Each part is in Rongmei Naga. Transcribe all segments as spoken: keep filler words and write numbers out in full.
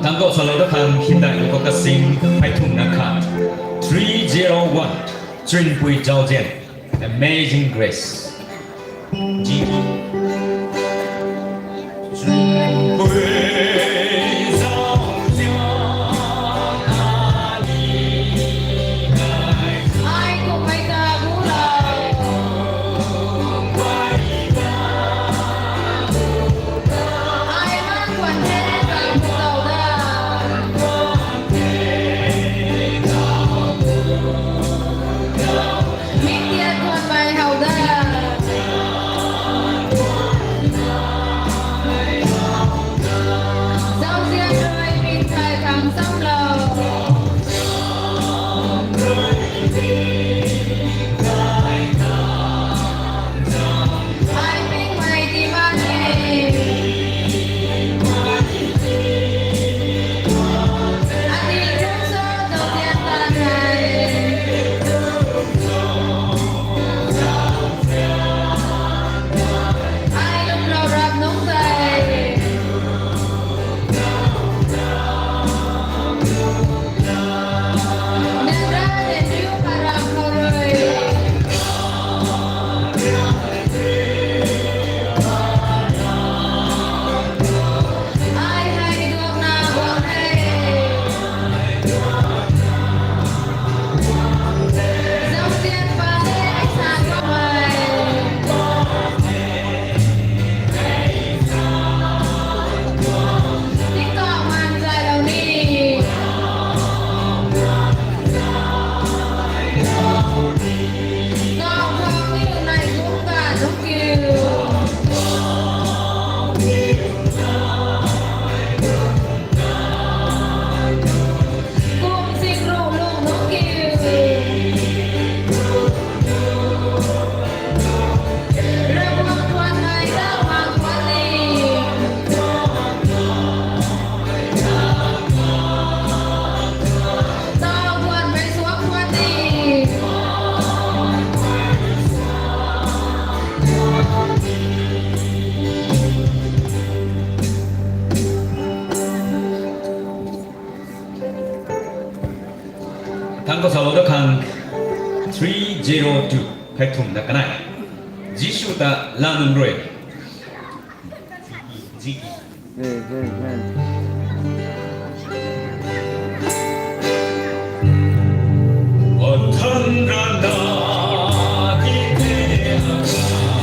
Tangkou salou da khang hindai khou kasing phey thumna khat. Three zero one. Chrinpui Zauzian. Amazing Grace. Ji. Tangkou salou da khang three zero two, phey thumna kanei. Jisu ta lanunc rui. Ji.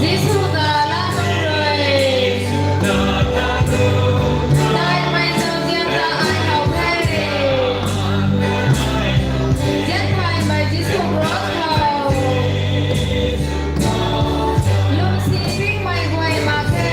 Jisu ta lanunc rui. Daihmei Zauzian ta ai how the. Zianthaymei Jisu cross khou lungsi pingmei guay mak the.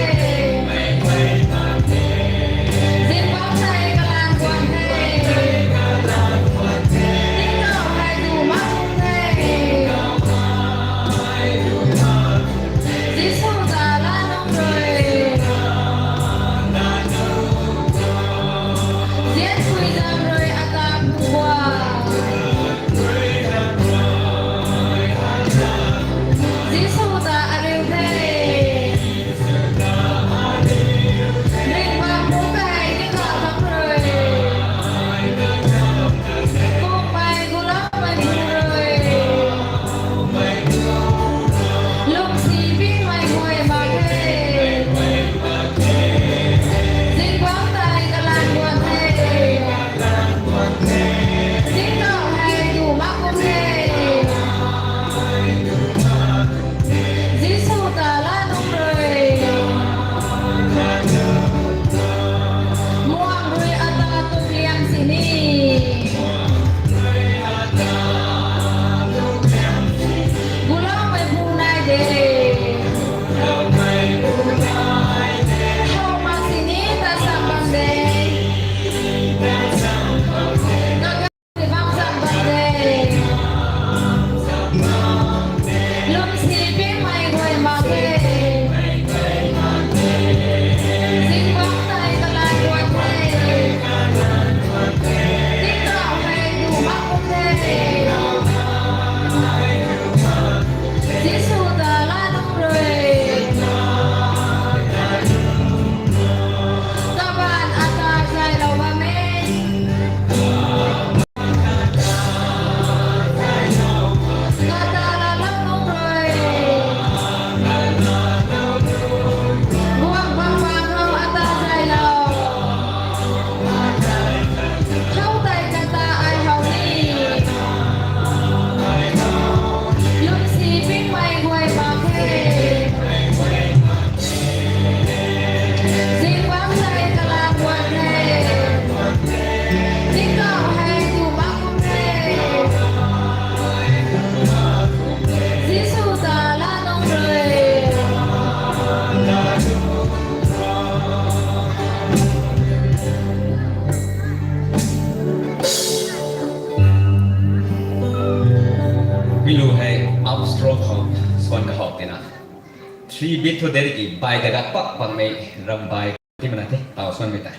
Three beat thu deriki bai daga pak pakmei ram bai ti mana the, tau suanmei tei.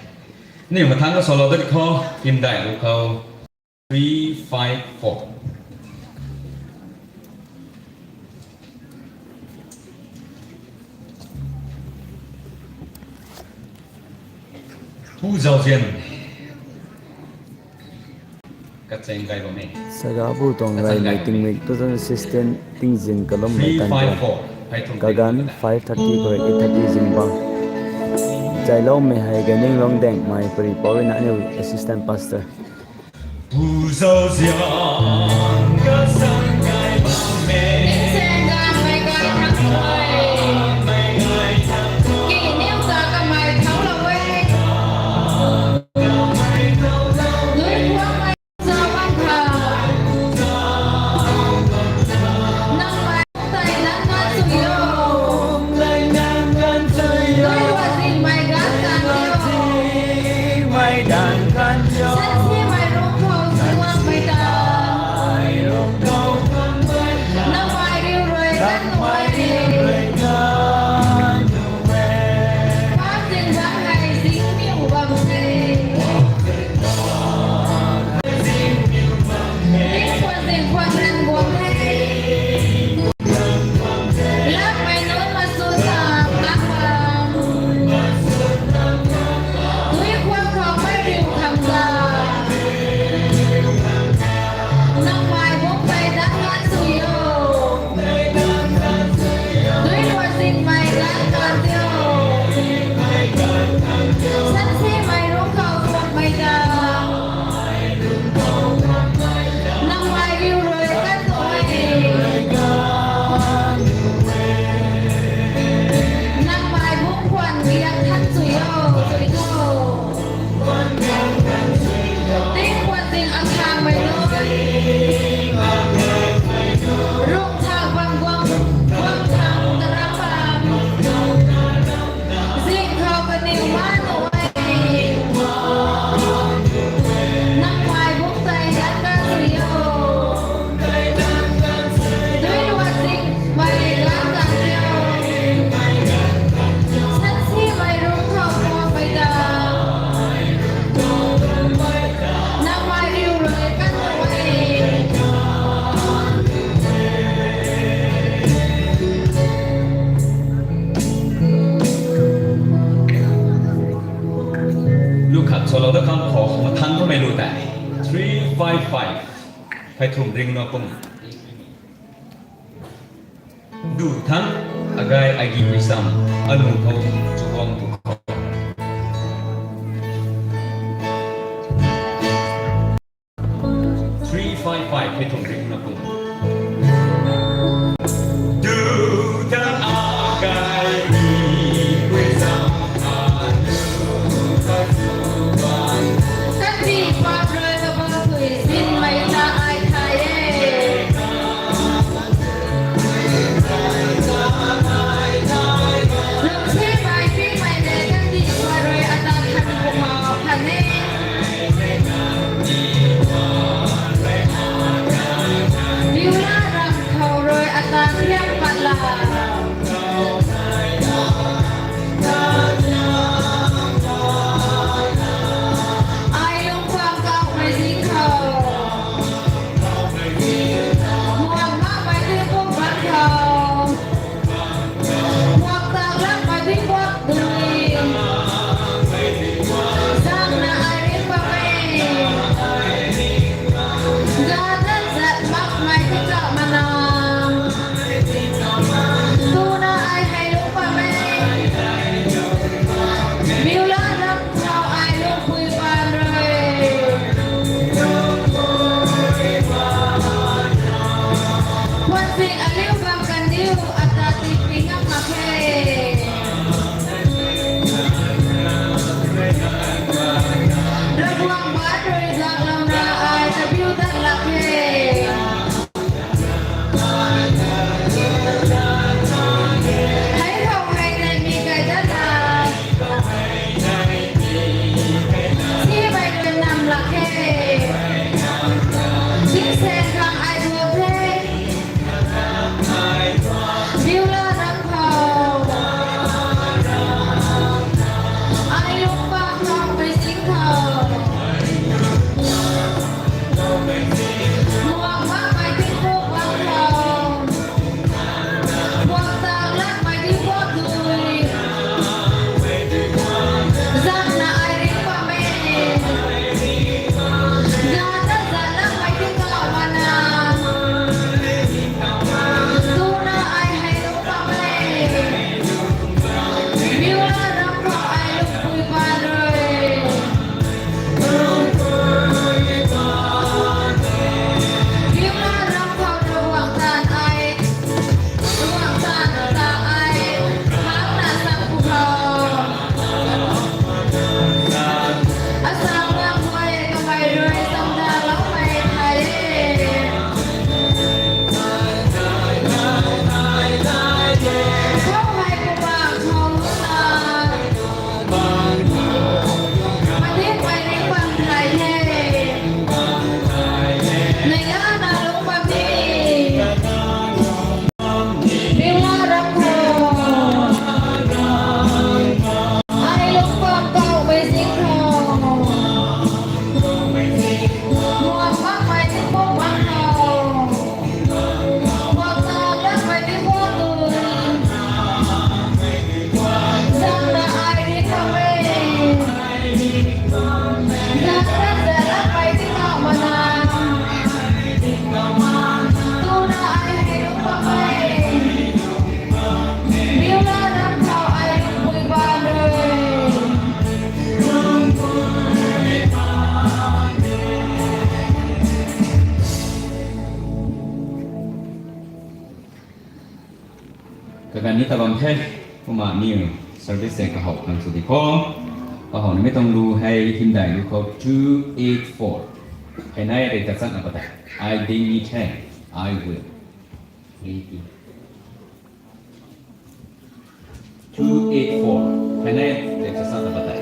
Aniu mathang ka solo dat khou, hymdaih lu khou, three five four. Pu Zauzian. Kacheng gay bam e. Saga bu tuang gay mei tingmik two thousand sixteen tingzin kalum mei tan kagan five thirty khou eight thirty zing bam. Zailoumei hei Gaining Longdeng mei pari pau rui na aniu assistant pastor. Pu Zauzian ka sang gay bam e. Ningseng ganv mei gay thang e. Ki niw ta kamei thau lou e. Lui kuak mei zau bam kha. Nang mei tei dan kan sui o. Lui ruat zingmei gan kan o. Sansimei rung khou sui guangmei ta. Nang mei riu rui kan nuh e. Pap zing bam hei zing niw bam the. Tingkhuan zingkhuan ran guang the. Lakmei nunc masut ta, bam bam. Dui khuak khou mei riu kham ta. Nang mei bung tei dan kan sui o. Dui ruat zingmei gan kan tiu. Sansimei rung khou guangmei ta. Nang mei riu rui kan nuh e. Nang mei bung khwan giak than sui o, sui o. Tingkhuan zing akhangmei nunc. Rung thau bam guang, guang thau ta ram bam. Zing khou kaniw ma nuh e. Nang mei bung tei dan kan sui o. Dui ruat zingmei gan kan tiu. Sansimei rung khou guangmei ta. Nang mei riu rui kan nuh e. Lu khat solo dat khang khou mathang kamei lu tei. Three five five. Phey thum ring na pum. Du thang, agay agi wisam, anu khou, chuguang tu khou. Three five five, phey thum ring na pum. Du thang, agay agi wisam, anu khou, chuguang tu. Kandih pat rui kabah thui zinmei ta ai thay e. Lungcsimei pimei le kandih pat rui ata khan kumau khan e. Biula ram khou rui ata thiak pat la. Ai lungc khwang kauhmei zing khou. Muang makmei tei pum bam khou. Muak tak lakmei tei puak dui. Zangna ai ring bam e. Zat zat makmei tei chak mana. Tuna ai hei lungc bam e. Biula ram khou ai lungcpui pan rui. Khwan zing aliu bam kan diu ata ti pi ngam mak khe. Ravguangc baanc rui zanglouna ai tabiu dat lak khe. Hei khou hei neihmei kai dat na. Simei rui nam lak khe. Tingsaeng khang ai guang the. Biula ram khou. Ni ta bam the, kumna new service se kahaw khang sw di kho. Kahaw nimei tuang lu hei hymdaih lu khou two eight four. Hei nai rei ta chatna patai. I ding ni the, I will. Two eight four. Hei nai rei ta chatna patai.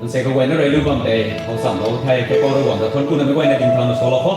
Nse kaguayna rui lu bam tei, hou sam lou the, khe pau rui bam ta thuan kuna mei guayna ding thang na solo kho.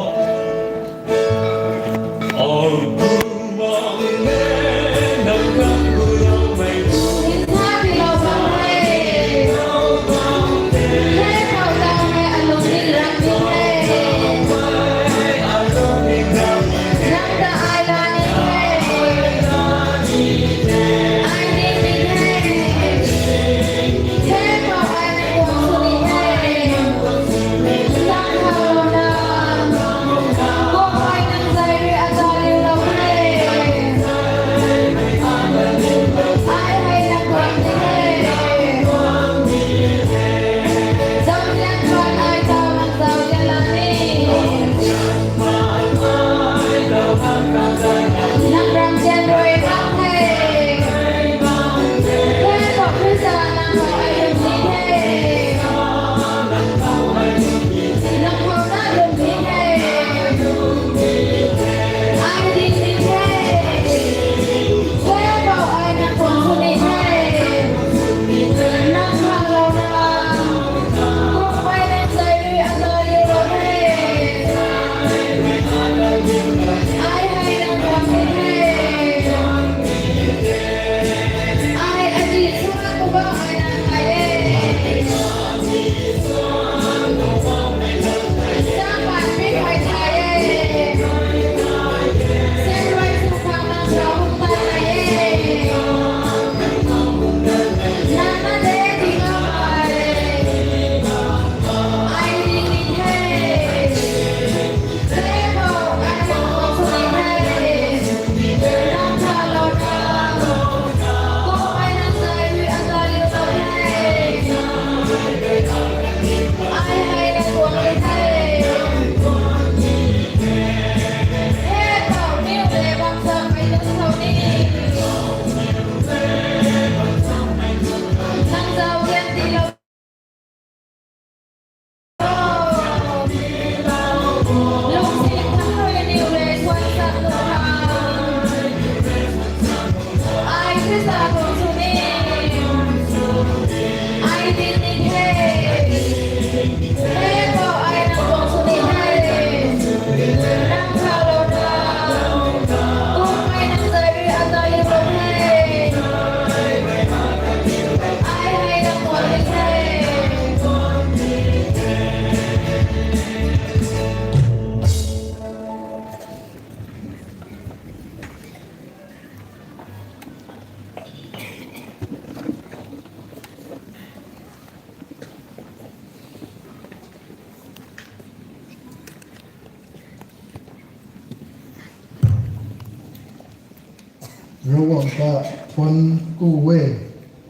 Ravguangc ta thuan ku e,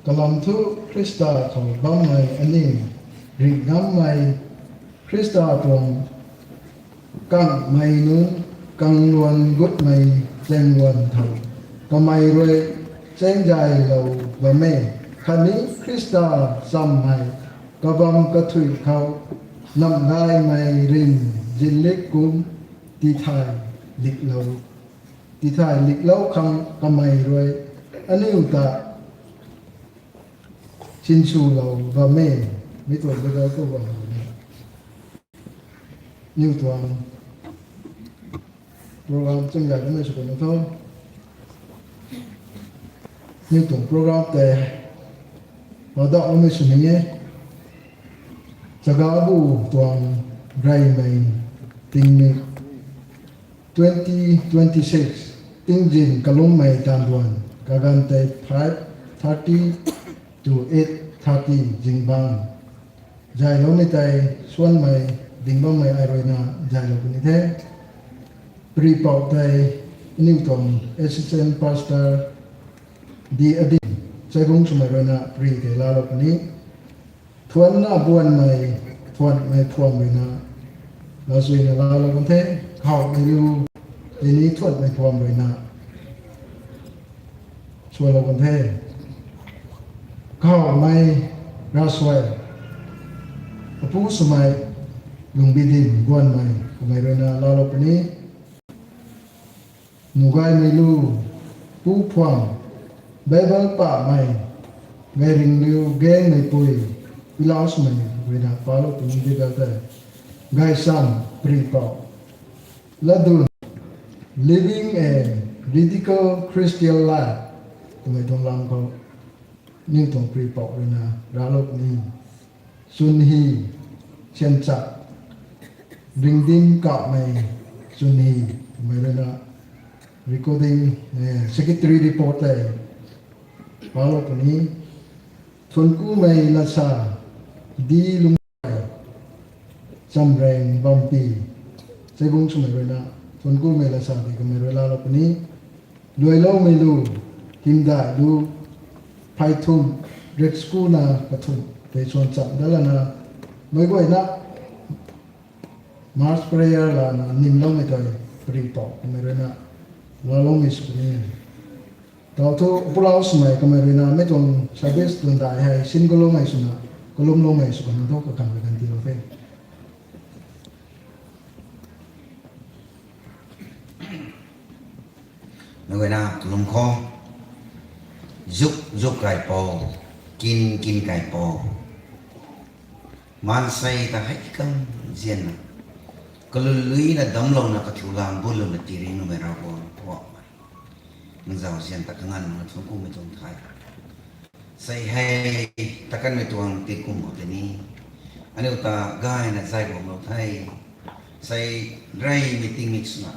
kalam thu Khrista khou bammei aniw, ringh ngammei Khrista tuang kangmei nunc kangluan gutmei chaengluan tho, kamei rui chaengzaylou bam e, khatni Khrista chammei kabam kathuic khou namgaymei rin zinlik kum tithay liklou, tithay liklou khang kamei rui aniu ta sinswlou bam e. Mi tuang bega kou bam e. Niw tuang program chang zai kamei sw kan tho. Niw tuang program tei padauhmei sw ning e. Chagabu tuang reymei tingmik twenty twenty-six tingzin kalummei taanv duan kaganv tei five thirty to eight thirty zingbangc zayloumei tei suanmei ding bammei ai ruina zaylou puni the. Paripouh tei aniu tuang assistant pastor di adin chaibung swmei ruina pari tei laalou puni. Thuanna buanmei, thuanmei phuam ruina Ravsuina laalou kan the, kahawmei lu, tini thuanmei phuam ruina sualou kan the. Kahawmei ravsuai, apu swmei, lungbi dim guanmei kamei ruina laalou puni. Nugaymei lu, pu phuam, Bible pamei, gayringliu gangmei pui, pilau swmei ruina palou puni Bible tei. Gaysam, pripou. Latdun, living a radical Christian life twmei tuang lam khou, aniu tuang pripou ruina ralou puni. Chwnhi, sianchak, ringdim kamei, chwnhi, kamei ruina recording, eh, secretary report tei palou puni. Thuankumei lasa, di lung, chamreng bampi, chaibung swmei ruina, thuankumei lasa di kamei rui laalou puni. Luailoumei lu, hymdaih lu, phey thum, rik school na kathum tei suan cham dat lana, meic guayna mass prayer lana nimloumei tei, pripou kamei ruina laaloumei sw puni. Tau thu pulau swmei kamei ruina mei tuang service tuang dai hei sin kaloumei swna, kalumloumei sw kan thu kakhang kakan tiilou the. Nang guayna kalum khou, zuk zuk kaipou, kin kin kaipou, maansei ta hei kam zianna, kaluluina damclouna kathiu lang bunlouna tiiringmei Ravguangc Poubauhmei, nang zauzian ta kanganv makna thuanc kumei tuang the. Sei hei, takanmei tuang tingkum khou tei ni, aniu ta gayna zay guanglou the. Sei, reymei tingmik swna,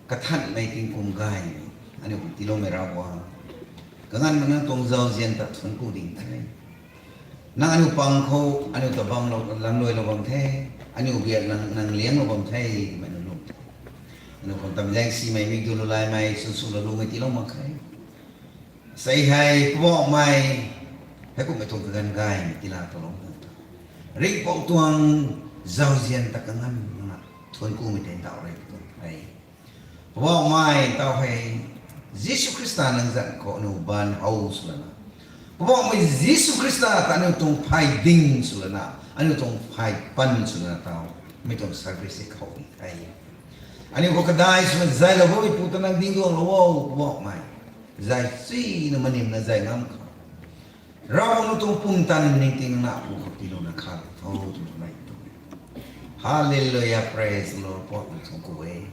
kathanmei tingkum gaymei, aniu khang tiiloumei Ravguangc, kanganv makna nang tuang zauzian ta thuanc ku ding the. Nang aniu pang khou, aniu ta bamlou, lamluailou bam the, aniu biak nang, nang lianglou bam the, twmei nang lum the. Aniu khang tam zaeng simei, mikdulou laymei, swnswlou lungmei tiilou mak khe. Sei hei, Poubauhmei, heikumhmei tuang kaganv gaymei tiilou talou ta, ringhpouc tuang zauzian ta kanganv makna thuanc kumei tei ndauh rey tuang the. Poubauhmei, tau hei, Jisu Khrista nang zanc khou aniu baanv how swlana, Poubauhmei Jisu Khrista ta aniu tuang phay ding swlana, aniu tuang phay pan swlana tau, mi tuang service khou ni the. Aniu khou kadai swna zaylou bammei pu ta nang dingduanglou o, Poubauhmei. Zay suina manimna zay ngam khou, Ravguangc nang tuang pumtan ningting nang na pu khou tiilouna khalou tho twmei tuang e. Hallelujah, praise the Lord, Poubauhmei thuanc ku e.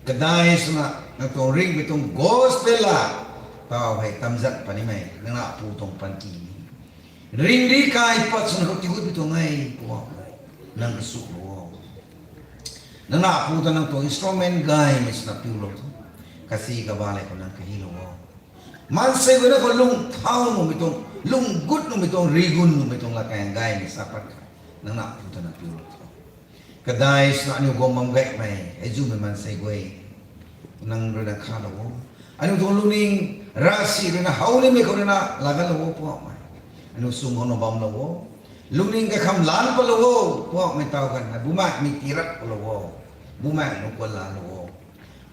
Kadai swna nang tuang ringhmei tuang gospel la, tau hei tamzat punimei nang na pu tuang panty ni, ringri kai pat swna khou tiigutmei tuang e, Poubauhmei. Nang kasuklou o. Nang na pu ta nang tuang instrument gaymei swna piulou tho. Kasi kaba le khou nang kahilou o. Maansei guayna khou lung thau nuhmei tuang, lung gut nuhmei tuang, rigun nuhmei tuang latkaeng gaymei sa pat kha, nang na pu ta nang piulou tho. Kadai swna aniu guang bam gaymei hei zumei maansei guay, nang ruina khalou o. Aniu tuang lungning ravsic ruina how nimei khou ruina laa ganclou o, Poubauhmei. Aniu sung khou na bamlou o. Lungning kakham lan palou o, Poubauhmei, tau kan hei bumaengc mi tiirat palou o. Bumaengc nunc kuan laalou o.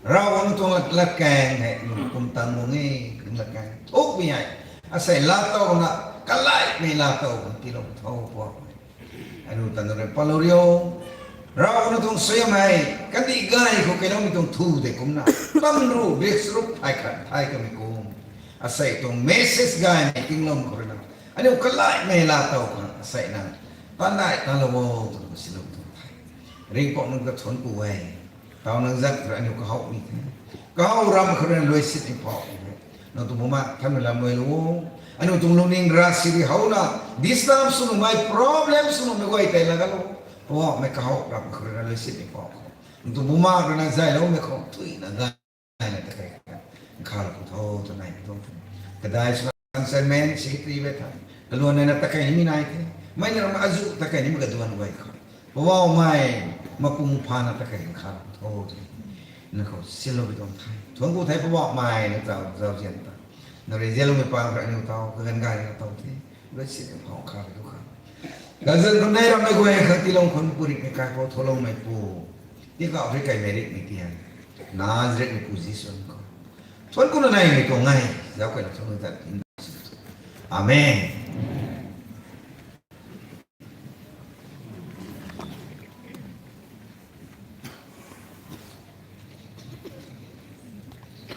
Ravguangc nang tuang lat, latkaeng hei nang kum tang guang e, nang latkaeng thukmei hei, asei laatow na, kalaihmei laatow khang tiilou tho, Poubauhmei. Aniu ta nang rui palou rio. Ravguangc nang tuang suaihiam hei kandih gay khou kailoumei tuang thu tei kumna, pamru biak charuk thay khat thay kamei kum, asei tuang message gaymei tinglam khou ruina, aniu kalaihmei laatow khang asei nang tanai talou o twna silou tuang the. Ringhpouc nang ta thuanc ku e. Tau nang zanc khou rui aniu kahowmei the. Kahow ramh khou ruina luisinmei phou e. Nang tuang bumaengc thanmei lam luailou o. Aniu tuang lungning ravsic rui howna, disturb sw nuhmei, problem sw nuhmei guay tei laa ganclou o. Poubauhmei, kahow ramh khou ruina luisinmei phou khou, nang tuang bumaengc ruina zayloumei khou thuina gayna takei khalou khou tho twna nai tuang the. Kadai swna chairman, secretary be tha, kaluan naina takei nimei nai the. Mei na ramh azuh takei nimei kaduan guay khou, Poubauhmei, mapung phana takei khalou khou tho twna nang khou silou bi tuang the. Thuanc ku the, Poubauhmei, nang tau zauzian ta, nang rui zianloumei pang khou aniu tau kaganv gayna tow the. Luisinmei phou khalou khou, Kazan khou nei rammei guay khang tiilou khang purik ni kai khou tholoumei pu. Tingkauh rui kaimei rik ni tian. Nazareth ni pu Jisu khou. Thuan kuna nei ni tuang ngai. Zau kai na thuan dat in. Amen.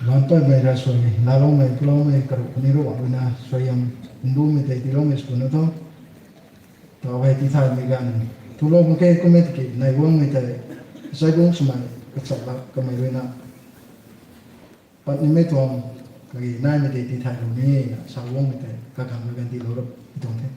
Lan paymei ra suai, laloumei, puloumei, karuh kani ruh, abina suai yam, Hindumei tei tiiloumei sw na tho. Tau hei tithaymei ganv, thulou mak khe kummei tiki, nai guangmei tei, sai guang swmei, kachat lak kamei ruina. Pat nimei tuang, kagi naimei tei tithaylou ni, sa guangmei tei, kakhang mei ganv tiilou rap, tuang the.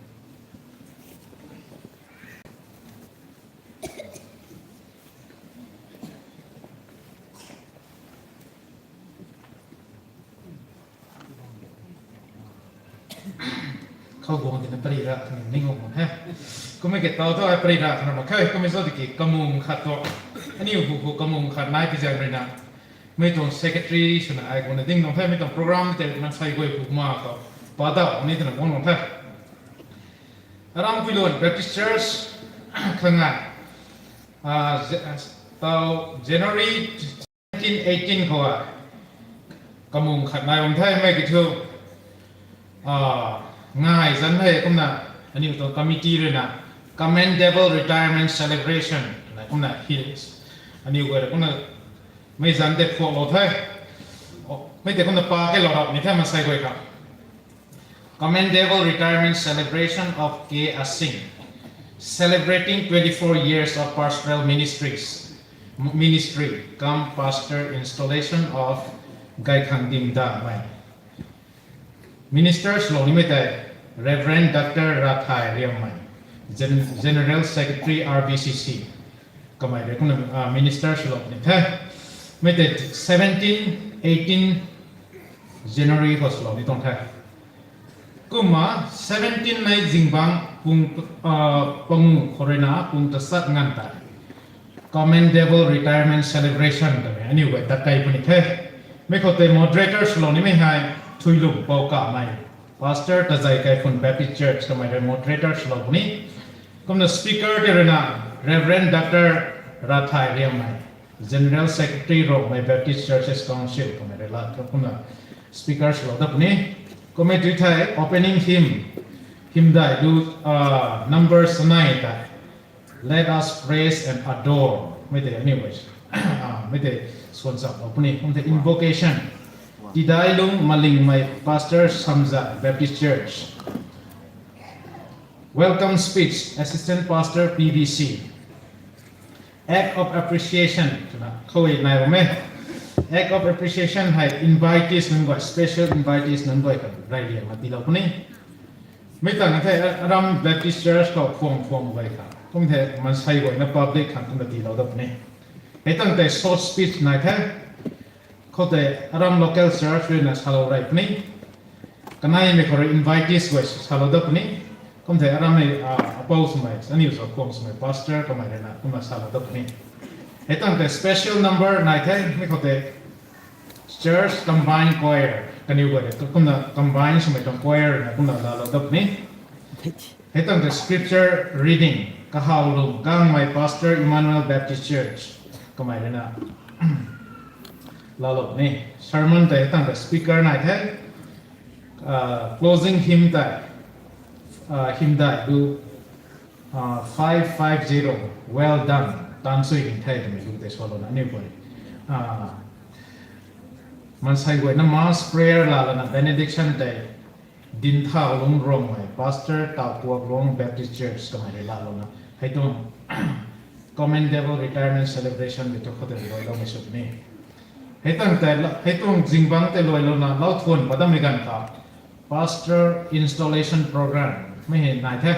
Khou guang tina pari ra, ning guang he. Kummei ke tau tho ai pari ra, kana mak khe, kummei zo tiki kamung khat tu. Aniu hu hu kamung khat nai pi zang rui na. Mei tuang secretary swna ai guang na ding nung the, mei tuang program tei nang sai guay hu ma khou. Pa dau, ni tina guang nung the. Aram Puilun Baptist Church, khang ai. Ah, Je-, ah, tau January seventeen eighteen khou a, kamung khat nai bam the mei kiu thu, ah, ngai zan hei kumna, aniu tuang committee rui na, commendable retirement celebration, na kumna hi, aniu guay rui kumna, mei zan tei phuaklou the, oh, mei tei kumna pa keilou rap ni the masei guay khang. Commendable retirement celebration of K Asing, celebrating twenty-four years of pastoral ministries, m-, ministry, cum pastor installation of Gaikhangdim Damei. Ministers lou nimei tei Reverend Doctor Rathai Riammei, Gen-, General Secretary R B C C. Kamei rui kumna, ah, minister swlou ni the. Mei tei seventeen, eighteen January khou swlou ni tuang the. Kumna seventeen nei zingbangc pung, ah, pangu khou rui na pung tasat nganv tei commendable retirement celebration twmei aniu guay tat kei puni the. Mei khou tei moderator swlou nimei hei Thuilum Poukamei, Pastor Tazei Kaiphun Baptist Church kamei rui moderator swlou puni. Kumna speaker tei rui na Reverend Doctor Rathai Riammei, General Secretary Rongmei Baptist Churches Council kamei rui la kumna speaker swlou dat puni. Kummei tu thei opening hymn, hymdaih lu, ah, number sanei tei, Let us praise and adore. Mei tei aniu guay, ah, mei tei swan chap lou puni. Kum tei invocation, Tidailung Malingmei, Pastor Samza Baptist Church. Welcome speech, Assistant Pastor P B C. Act of appreciation twna khou nai bam e. Act of appreciation hei invitees nunc guay, special invitees nunc guay khang reyliangna tiilou puni. Mei tangv the Aram Baptist Church khou phuang phuang guay khang, kum the maansei guayna public khang kumna tiilou dat puni. Hei tangv tei short speech nai the. Khou tei Aram local church rui na salou rey puni. Kaneimei khou rui invitees guay salou dat puni. Kum the Arammei, ah, apou swmei, aniu sa phuang swmei pastor kamei rui na kumna salou dat puni. Hei tangv tei special number nai the, mei khou tei church combined choir, kaniw guay rui kumna combine swmei tuang choir rui na kumna laalou dat puni. Hei tangv tei scripture reading, Kahaw Lung Gangmei, Pastor Emmanuel Baptist Church kamei rui na laalou puni. Sermon tei hei tangv tei speaker nai the, ah, closing hymn tei, ah, hymdaih lu, ah, five five zero, Well Done, Taanchuiding Thei twmei lu tei swlouna aniu guay, ah, maansei guayna mass prayer laalana benediction tei Dinthaw Lung Ruangmei, Pastor Taupuak Luang Baptist Church kamei rui laalouna hei tuang commendable retirement celebration tei thu khou tei luailoumei sw puni. Hei tangv tei, hei tuang zingbangc tei luailouna lau thuan pat dammei ganv khou Pastor installation program mei hei nai the.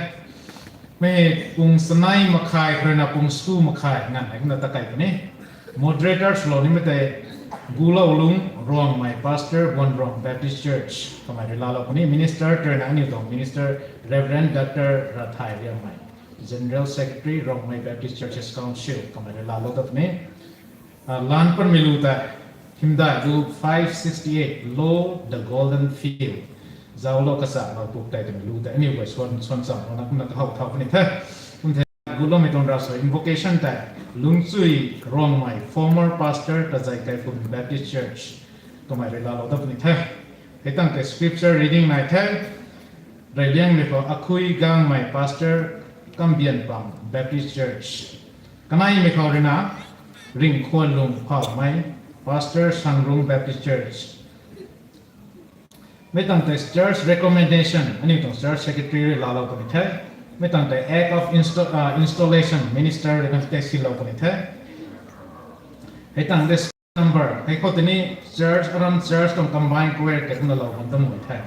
Mei hei pung sanei makhai khou rui na pung sku makhai nganv hei kumna ta kei puni. Moderator swlou nimei tei Gulou Lung Ruangmei, Pastor Buanruang Baptist Church kamei rui laalou puni. Minister tei rui na aniu tuang minister Reverend Doctor Rathai Riammei, General Secretary Rongmei Baptist Churches Council kamei rui laalou dat puni. Ah, laan patmei lu tei hymdaih lu five sixty eight, Lo the Golden Field, zauclou kachalou puk tei twmei lu tei aniu guay suan suan chamlouna kumna kahow thau puni the. Kum the, gutloumei tuang ravsuai invocation tei Lungchui Rongmei, former pastor Tazei Kaipum Baptist Church, kamei rui laalou dat puni the. Hei tangc tei scripture reading nai the. Reyliangmei khou Akhui Gangmei, pastor Kambianpang Baptist Church. Kaneimei khou ruina Ringkhuanlung Phaumei, pastor Sangrung Baptist Church. Mei tangc tei church recommendation, aniu tuang church secretary rui laalou puni the. Mei tangc tei act of insta- installation, minister rui kan tei silou puni the. Hei tangc tei number hei khou tei ni church, aram church tuang combined choir tei kumna lou bam ta mui the.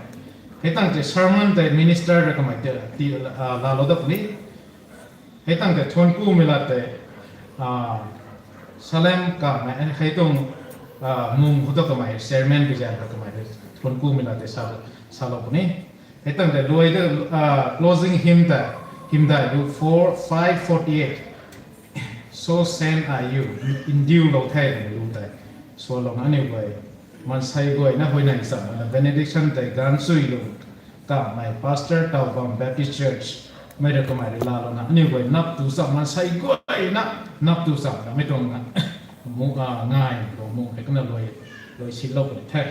Hei tangc tei sermon tei minister rui kamei tei laalou dat puni. Hei tangc tei thuanc kumei lat tei Salem kamei hei tuang mung khou ta kamei chairman bi zaeng khou kamei tei thuanc kumei lat tei salou puni. Hei tangc tei luai tei closing hymn tei, hymdai lu four five forty eight, So Shall I You, ndiulou the twmei lu tei sualouna aniu guay maansei guayna huayney chamna benediction tei Ganchui Lung kamei, pastor Taobam Baptist Church, mei rui kamei rui laalouna aniu guay nap tu cham, maansei guayna nap tu chamna mei tuang ngai tuang mung hei kumna luai silou puni the.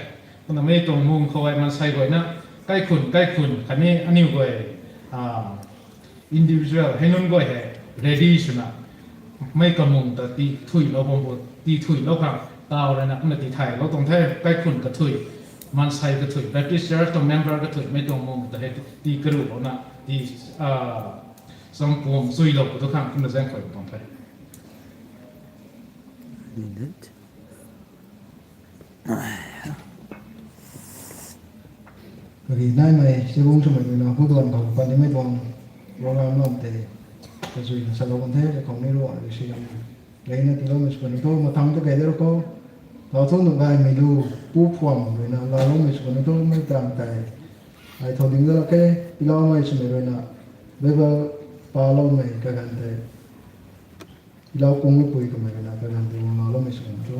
Kumna mei tuang mung khou hei maansei guayna kaikhun kaikhun khatni aniu guay individual hei nunc guay hei ready swna mei kamung ta ti thuilou bam bu, ti thuilou khang taw ruina kumna ti thaylou tuang the. Kaikhun kathui, maansei kathui, Baptist Church tuang member kathui mei tuang mung ta hei ti karuhlouna ti champuang chuilou khou tu khang kumna zaeng khuay tuang the. Kagi naimei sibung swmei ruina huduan khou pandimei tuang program lam tei kazuina salou kan the. Kakhou ni ruan rui si lam leina tiiloumei sw kan thu mathang tu kei de ru khou, tau thu nunc gaymei lu Pu Phuam ruina laaloumei sw kan thu mei tangc tei ai thau ding da lak khe. Tiiloumei swmei ruina Bible paloumei kaganv tei Tiilou Kunglupui kamei ruina kaganv tei guang laaloumei sw kan thu,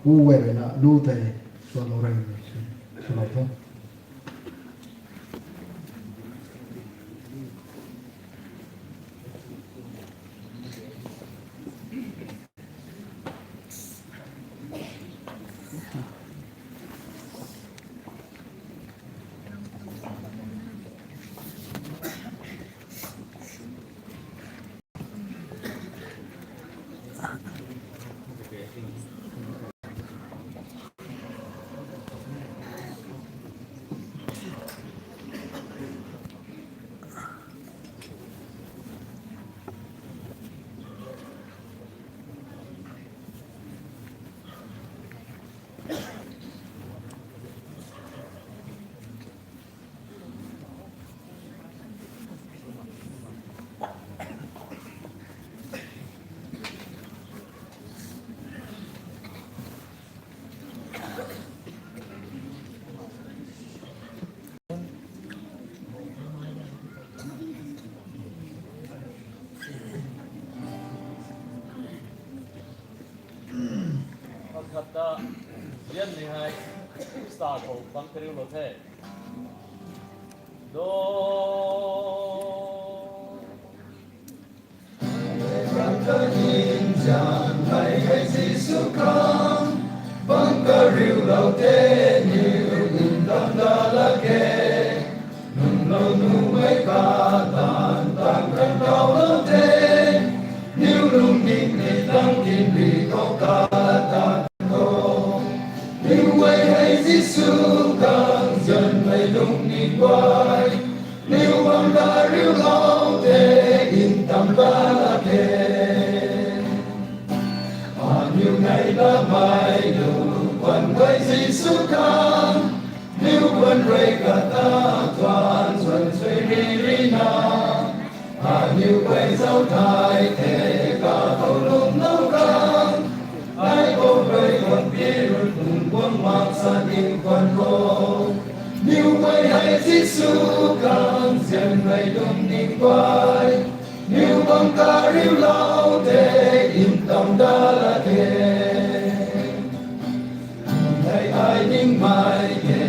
Pu Wei ruina lu tei sualou reymei sw, swlou tho. Pakhat ta zian ni hei Khrista khou pang kariulou the. Do. Bang kariulou the, niw ntam da lak ge. Lungclou nuhmei kata tang kan kaulou the, niw lungning ni tang kinri khou kata tang khou. Niw guay hei Jisu khang zianmei lungning guay, niw bang kariulou the, ntam da lak ge. Aniw nei lamei lu kuan guay Jisu khang, niw kuan rui kata tuang zuan sui riri na. Aniw guay zauc thei the, kakhou lungclou khang, ai khou rui kuan pi rui kum kuang mak sa ning kuan khou. Niw guay hei Jisu khang zianmei lungning guay, niw bang kariulou the, ntam da lak ge. Hei ai ningmei e,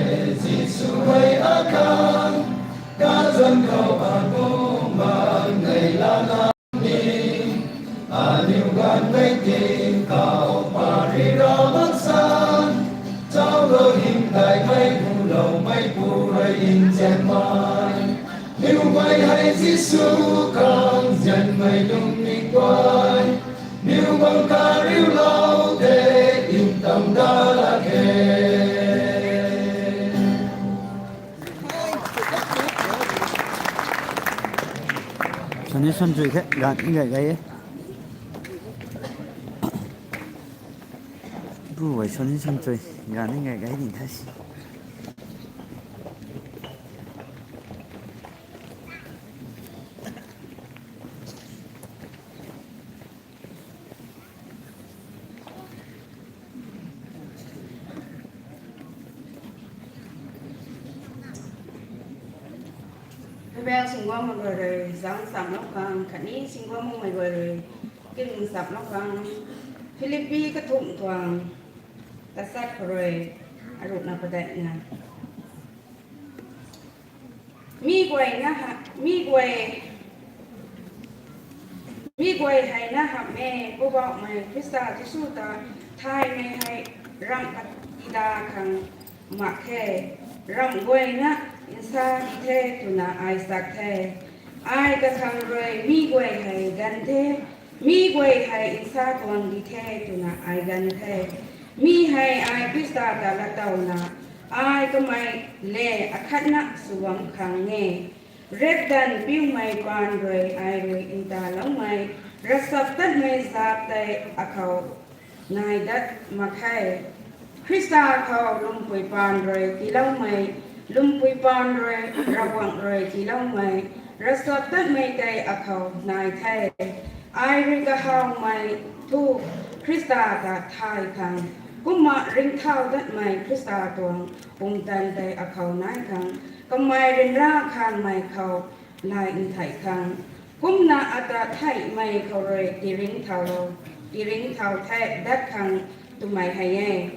Jisu hei akhat. Khou akumang nei lana ni, aniu ganv mei tingkauh pary ra mak san, chau lo hymdaihmei, hu loumei pu rui nzianmei. Niw guay hei Jisu khang nzianmei lungning guay, niw bang kariulou the, ntam da la khe. Sani Samchui khe, ganv ni gay gay e. Pu guay Sani Samchui, ganv ni gay gay ni the. Bible singguangmei guay rui zang chamlou khang khatni singguangmei guay rui kin chamlou khang, Philippi kathumh tuang tachat khou rui aruna padeihna. Mi guay na ha, mi guay, mi guay hei na hamhmei Poubauhmei Khrista Jisu ta thaymei hei ramh katida khang mak khe. Ramh guayna nsa di the twna ai sak the. Ai kakhang rui mi guay hei ganv the, mi guay hei nsa tuang di the twna ai ganv the. Mi hei ai Khrista ta latowna, ai kamei le akhatna sw bam khang e. Riakdanv piumei paan rui ai rui ntaloumei, ravchap tatmei zat tei akhou nai dat mak khe. Khrista khou lwmpui paan rui tiiloumei, lwmpui paan rui, Ravguangc rui tiiloumei, ravchap tatmei tei akhou nai the. Ai rui kahawmei thu Khrista ta thay khang, kumna ringcthau datmei Khrista tuang pumtan tei akhou nai khang, kamei ryanra khangmei khou lay nthei khang, kumna ata theihmei khou rui tiringcthau, tiringcthau the dat khang twmei hei e.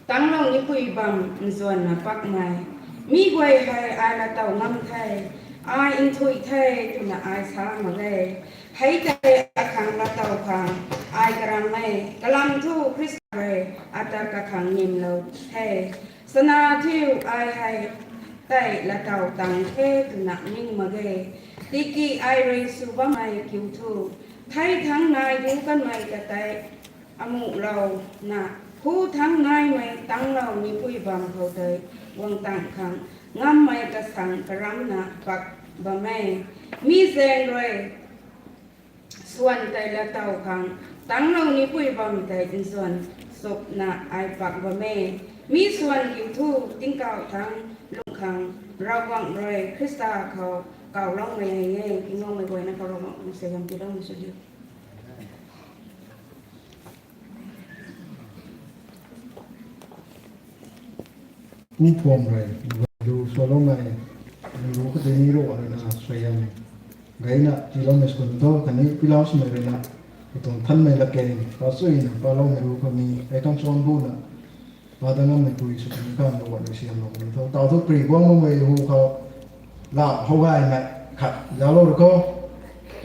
Tangclou nipui bam nzuanna pakmei, mi guay hei ai latow ngam the, ai nthuih the twna ai sa mak e. Hei tei akhang latow khang ai karam e, kalam thu Khrista rui ata kakhang nimlou the. Sana thiu ai hei tei latow tang the twna ning mak ge. Tiki ai rui sw bammei kiu thu, thei thangc nai du kanmei ta tei amuhlouna, hu thangc naimei tangclou nipui bam khou tei guang tang khang ngammei kasang karamna pak bam e. Mi zaeng rui swan tei latow khang tangclou nipui bam tei nzuan chukna ai pak bam e. Mi swan kiu thu tingkauh thangc lung khang Ravguangc rui Khrista khou kawloumei hei e. Tingloumei guayna khou Ravguangc se gam tiiloumei sw diu. Kum phuam rui lu swloumei, lu katei ni rui na suaihiam gayna tiiloumei sw kan tho, khatni pilau swmei rui na katuang thanmei latkaeng pasuina paloumei ru khou ni ei khang suang buna pa da ngammei pui sw kan khang Ravguangc rui siamlou kan tho. Tau thu pri guang makmei hu khou lam how gaymei khat zauclou rui khou,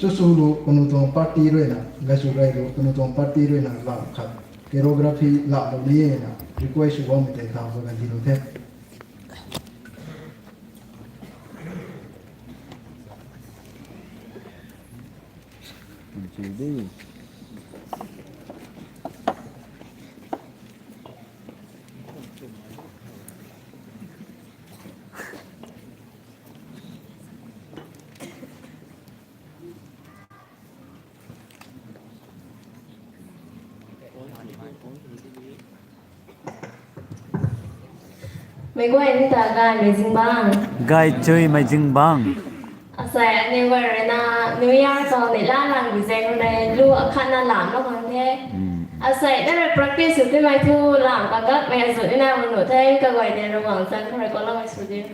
chu sw lu kanu tuang party rui na, gay sw rey lu kanu tuang party rui na lam khat choreography laalou ni e na request sw guangmei tei thau khou kan dilou the. Meic guay ni ta gaymei zingbangc. Gaychuimei zingbangc. Asei aniw guay rui na New Year khou neihla langbi zaeng rui lu akhatna lamlou khang the. Asei na rui practice sw timei thu lam kagakmei azuh ni na mak nuh the, kaguay tei Ravguangc zanc khou rui kaloumei sw diu.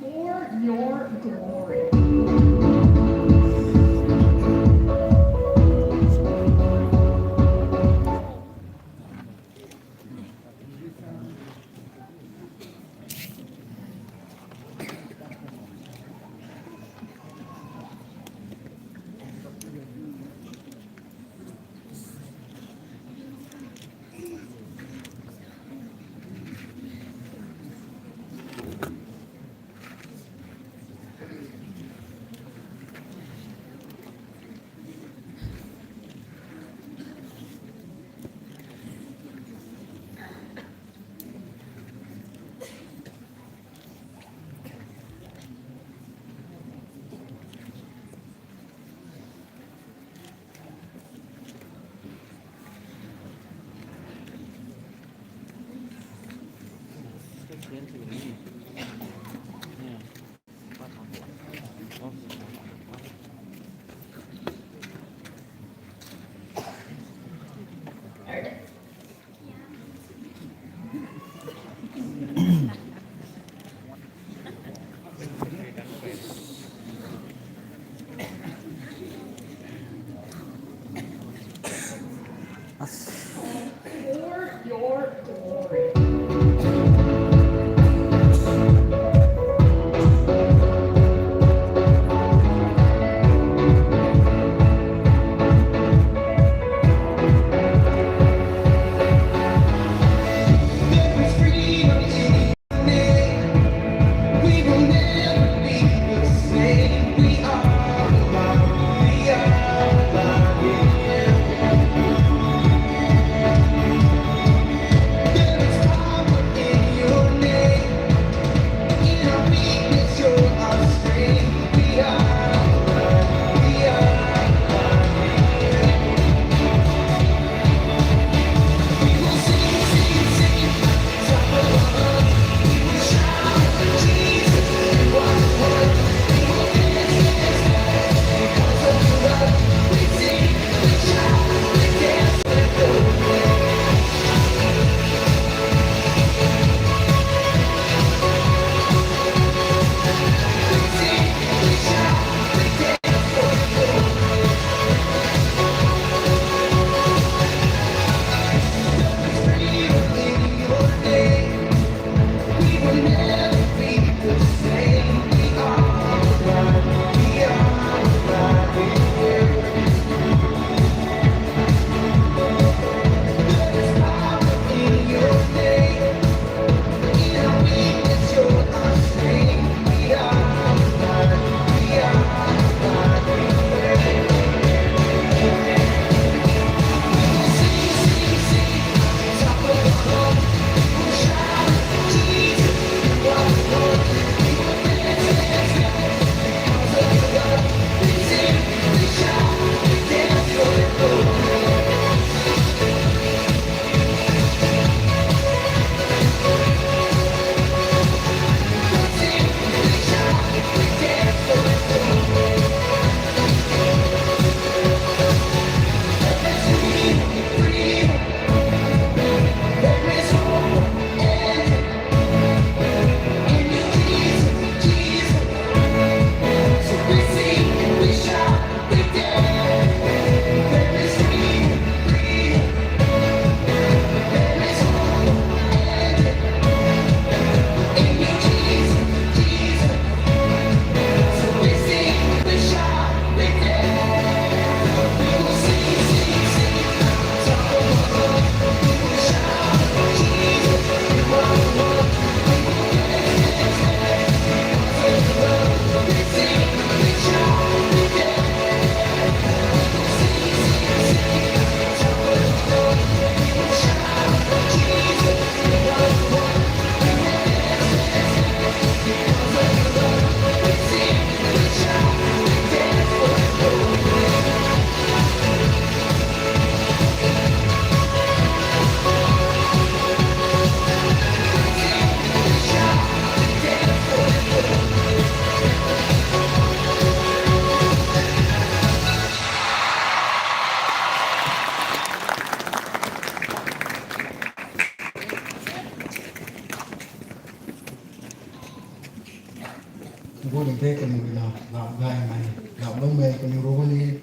For your glory. For your glory. Gu ling the kaniw rui na, lau gaymei, lau loumei kaniw rui ni.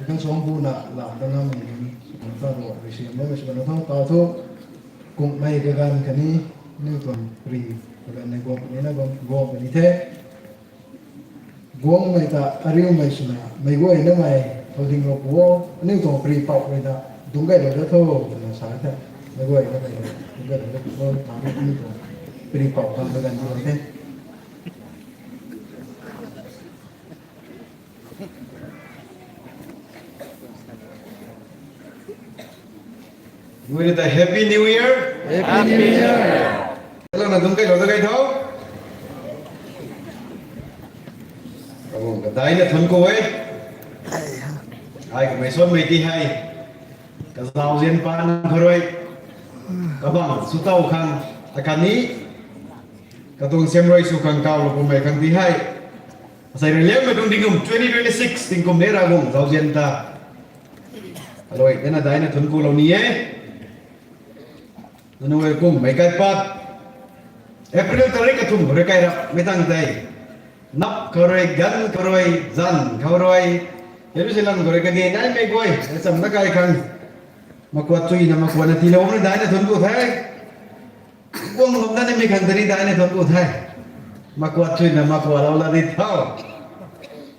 Kan suang bu na, lau da namei ni, kan ta ro, rui siam na, mei sw na thang ta thu, kungmei kaganv kani, niw tuang pri, kaganv nei guang kani na guang, guang kani the. Guangmei ta ariumei swna, mei guay namei, thou ding ro pu o, aniu tuang pri pou rui na, dungc gay lou da tho, twna sa the. Mei guay namei, dungc gay lou da pu o, ta aniu tuang pri pou khang kaganv di bam the. Gu ri ta Happy New Year. Happy New Year. Hello, na dungc gay lou da gay tho. Kabung kadai na thun ko e. Ai kamei suanmei ti hei. Kazauzian paan khou rui. Kabang sw tow khang. Akhatni. Katuang siam rui sw khang kaw lou kummei khang ti hei. Asei rui liangmei tuang tingkum twenty twenty-six tingkum ne Ravguangc zauzian ta. Aloi, dena daina thuanc ku lou ni e. Nanu e kummei kaipat. April tarik kathumh khou rui kai rap mei tang tei. Nap khou rui, ganv khou rui, zanc khou rui. Jerusalem khou rui kage naimei guay, e chamna kai khang. Makuat chuina, makuat na tiilou na daina thuanc ku the. Guang lum na nimei khang tari daina thuanc ku the. Makuat chuina, makuat lou la di thau.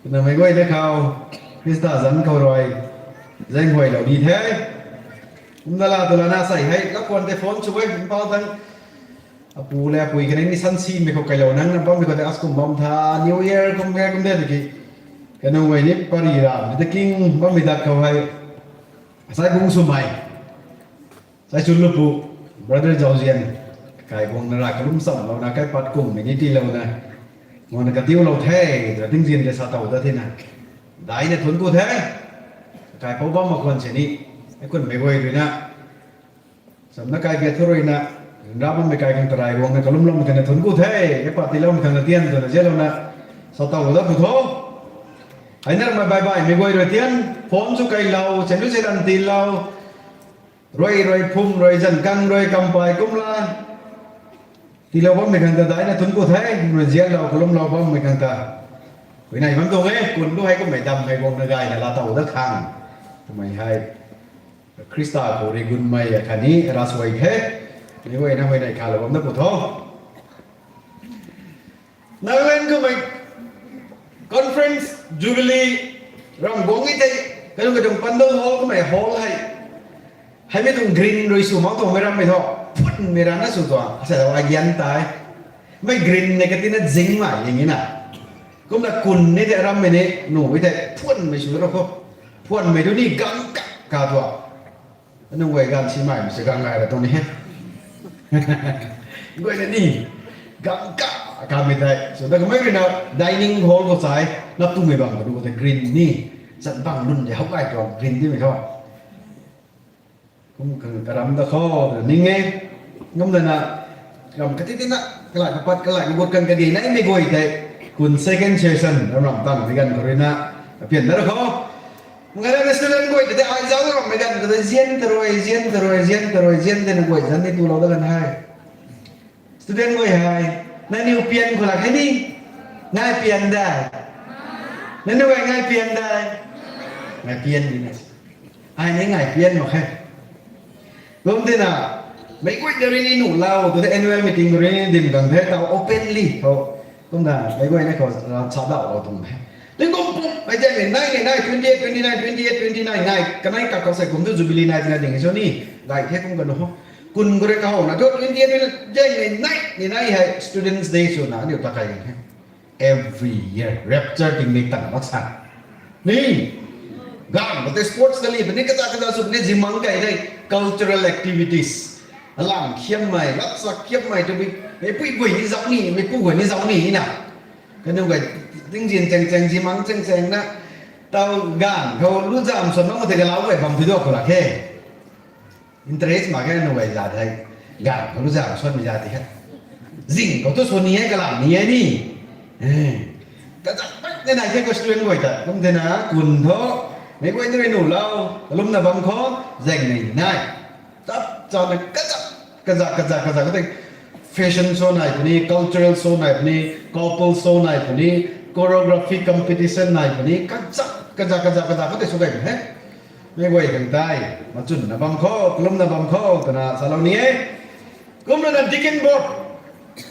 Namei guay na khou, Khrista zanc khou rui, zaeng huailou di the. Kumna la tu lana sei hei, la kuan tei phone sw e, Imphal tang. Apu le apui khatni ni sansimei khou kailou nang na bammei khou tei as kum bam tha, New Year kum ge kum de tiki. Kanu guay ni pari ra, mi ta king bammei dat khou hei. Sai bung swmei. Sai chun lupu, brother Zauzian. Kai guang na ra kalum chamlouna, kaipat kummei ni tiilouna. Guang na katiulou the, ta tingzian de sa tow dat thena. Daina thuanc ku the. Kaipou bam mak khwan se ni. E kunmei guay rui na. Chamna kai biat thu rui na. Rap bammei kai khang tarai guang na kalumloumei khang na thuanc ku the. Kaipat tiiloumei khang na tian twna zianlouna. Sa tow dat pu tho. Hei na ramei bye bye mei guay rui tian. Phone sw kailou, chendu chelan tiilou. Rui rui phum rui zanc kang rui kampai kumla. Tiilou bammei khang ta daina thuanc ku the, rui zianlou kalumlou bammei khang ta. Huayney bam tuang e, kun tu hei kummei dam hei guang na gayna la tow dat khang. Twmei hei. Khrista khou ri gunmei akhatni rasuai the. Mei guayna huayney khalou bam dat pu tho. Nagaland khou mei conference, jubilee, ram guang e tei, kanu katuang Pandal Hall khou mei hall hei. Heimei tuang green rui sw mak tuangmei rammei tho, phunmei ranna sw tuang, asei tho ai gian tei. Mei green nei katina zingmei ying e na. Kumna kun ni tei rammei ni, nuh e tei, phunmei sw ra khou. Phunmei tu ni gang kak ka tuang. Anu guay ganv simei mei se gang gay ra tuang ni he. Guay na ni, gang kak kamei tei. So, da kamei rui na dining hall khou sai, nap tumei bam khou tei green ni, zan bang lun de hou gay tuang green timei tho. Kum khang karam da khou, ning e. Ngam da na, ram kati tina, kalai kapat, kalai kagut kan kadi naimei guay tei. Kun second session, ram ram tang mei ganv khou rui na, apian da ra khou. Ngai na student guay tei, ai zauc rammei ganv khou tei, zian tarui, zian tarui, zian tarui, zian tei na guay zan ni tulou da kan hei. Student guay hei, nangniw pian khou lak hei ni, ngai pian dai. Nangniw guay ngai pian dai. Ngai pian ni na. Ai ni ngai pian mak khe. Kum tina, meic guay ta rui ni nuh lau, tu the annual meeting rui ni dim gang the, tau openly khou. Kumna, meic guay ni khou, sa dauh lou tuang the. Tingkum pum, mei zaeng ni nai ni nai, twenty eight, twenty nine, twenty eight, twenty nine nai, kanei kak khou sei kum tu jubilee nai tina ding so ni, gay the kum kanu ho. Kun khou rui kahow na thu, twenty eight, twenty nine zaeng ni nai, ni nai hei Students' Day swna aniu ta kai gang he. Every year, rapture tingmik tang mak sa. Ni, gang, mate sports kali, puni kaza kaza sw, puni zimang kai dei, cultural activities. Alam khiammei, latsak khiammei, tu bi, meipui guay ni zauc ni, meipu guay ni zauc ni na. Kanu guay, tingzin cheng cheng, zimang cheng cheng na, tau gan khou lu zam swan nang tei galau guay bam thui duak khou lak khe. Interest mak khe nu guay zat hei, gan khou lu zam swanmei zat ti he. Zing khou tu swan ni e, kalam ni e ni. Kazat pat ni nai the khou student guay ta, kum tina kun tho, meic guay ni rui nuh lau, kalumna bam khou, zaeng ni nai. Chap chana kazat, kazat, kazat, kazat, kazat, fashion show nai puni, cultural show nai puni, couple show nai puni, choreography competition nai puni, kazat, kazat, kazat, kazat, kazat, kazat sw kai puni he. Meic guay khang tei, machunna bam khou, kalumna bam khou, twna salou ni e. Kumna na deacon board,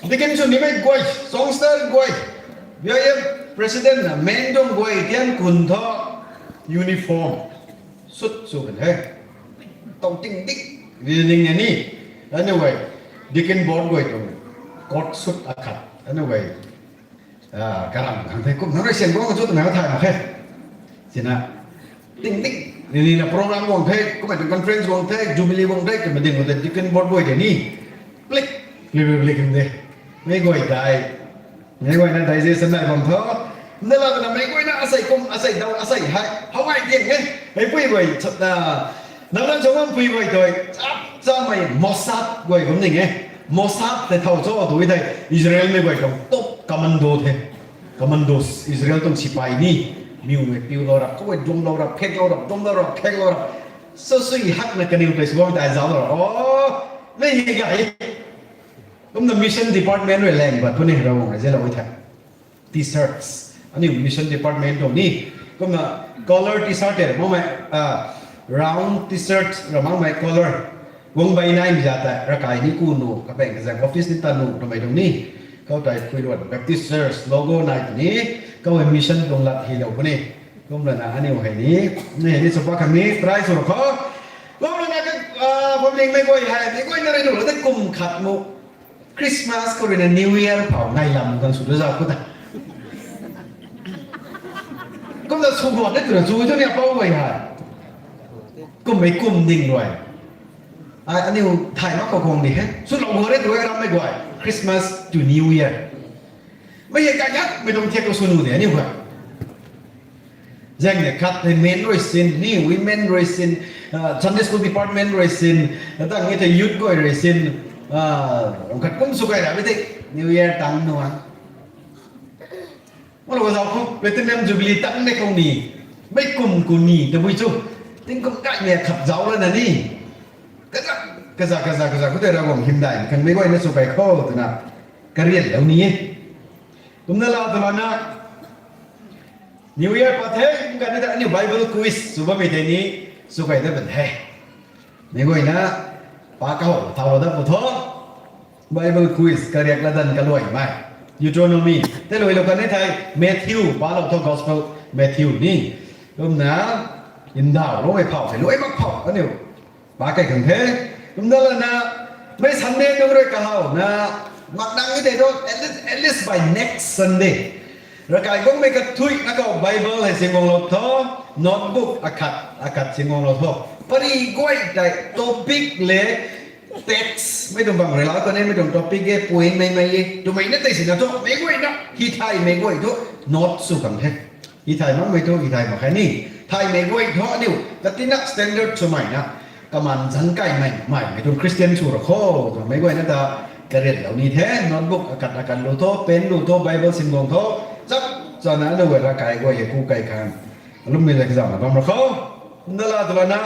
deacon sw nimei guay, songster guay, B I F president na main tuang guay, tian kun tho, uniform, suit sw kan he. Tau ting dik, ri ning e ni. Anyway, deacon board guay tuang coat suit akhat. Anyway, karam khang the, kum nang rui sian guang chu twmei thay mak khe. Sina, ting dik, ri ning na program guang the, kummei tuang conference guang the, jubilee guang the, twmei ding khou tei deacon board guay tei ni. Plik, plik, plik, plik, de. Meic guay tei. Meic guayna digestion nai bam tho. Nala twna meic guayna asei kum, asei daw, asei hei. How ai tiang e. Meipui guay, chatna. Nang nang chungam pui guay tei. Chap, chamei, Mossad guay kum ning e. Mossad tei thow cho tu thei, Israel mei guay tuang top commando the. Commandos, Israel tuang sipai ni. Miwmei piulou rap, khou duamlou rap, khaklou rap, duamlou rap, khaklou rap. Sw sui hakna kaniw tei sw bam tei zauc lou rap. Oh, mei hi ga e. Kumna mission department rui lang bat puni Ravguangc na zilou e the. T-shirts. Aniu mission department tuang ni. Kumna color T-shirt tei makmei, ah, round T-shirt ra makmei color. Guang bai nai mi za tei, ravkai ni ku nu, kapaeng kazang office ni ta nu, twmei tuang ni. Khou tei Khuiluan Baptist Church logo nai tw ni, khou hei mission tuang lat hei lou puni. Kumlana aniu hei ni, ni hei ni sw pa khang ni, try sw rou kho. Kumlana ka, ah, public mei guay hei, mei guay na rui nu, la tei kum khat mu. Christmas khou rui na New Year phou nai lam kan sw tu zau khou ta. Kumna sw guan ni twna sw tu ni apou guay hei. Kummei kum ding rui. Ai, aniu thay mak khou khang ni he. Sw lou guan ni tu e rammei guay. Christmas to New Year. Mei hei kai khat mei tuang thiak khou sw nu de aniu guay. Zaeng ni khat hei men rui sin, ni women rui sin, ah, Sunday school department rui sin, tang ni tei youth guay rui sin, ah, khat kum sw kai ra mei tei New Year tang nu a. Malou zau khou Platinum Jubilee tang ni khou ni, mei kum ku ni tabui chu, tingkum kai ni khat zauc lana ni. Kaza, kaza, kaza, kaza, khou tei Ravguangc hymdaih khang mei guay na sw kai khou twna, karian lou ni e. Kumna la twna, New Year pat the, kum kani ta aniu Bible quiz sw bammei tei ni, sw kai da ban the. Mei guay na, pa kahow, thau lou dat pu tho. Bible quiz, kariak latdanv kaluaimei. Deuteronomy, tei luailou kan ni thei, Matthew, palou tho Gospel, Matthew ni. Kumna, ndauhloumei phou, tei luai mak phou, aniu. Pa kai khang the. Kumna lana, mei Sunday nunc rui kahow na, mak nang ni tei tho, at least, at least by next Sunday. Ravkai guangmei kathuic na khou Bible hei singuanglou tho, notebook akhat, akhat singuanglou tho. Pari guay tei topic le text, mei tuang bang rui la khou ni, mei tuang topic e, point mei mei e, twmei na tei sina tho, mei guay na, hi thaymei guay tho, note sw khang the. Hi thay makmei tho, hi thay mak khe ni. Thaymei guay tho aniu, katina standard swmei na, kaman zang kaimei, mei, mei tuang Christian sw ra kho, twmei guay na ta, karian lou ni the, notebook akhat akhat lu tho, pen lu tho, Bible singuang tho, chap, chana aniu guay Ravkai guay hei ku kai khang. Alummei la kazauhna bam ra kho. Kumna la twna,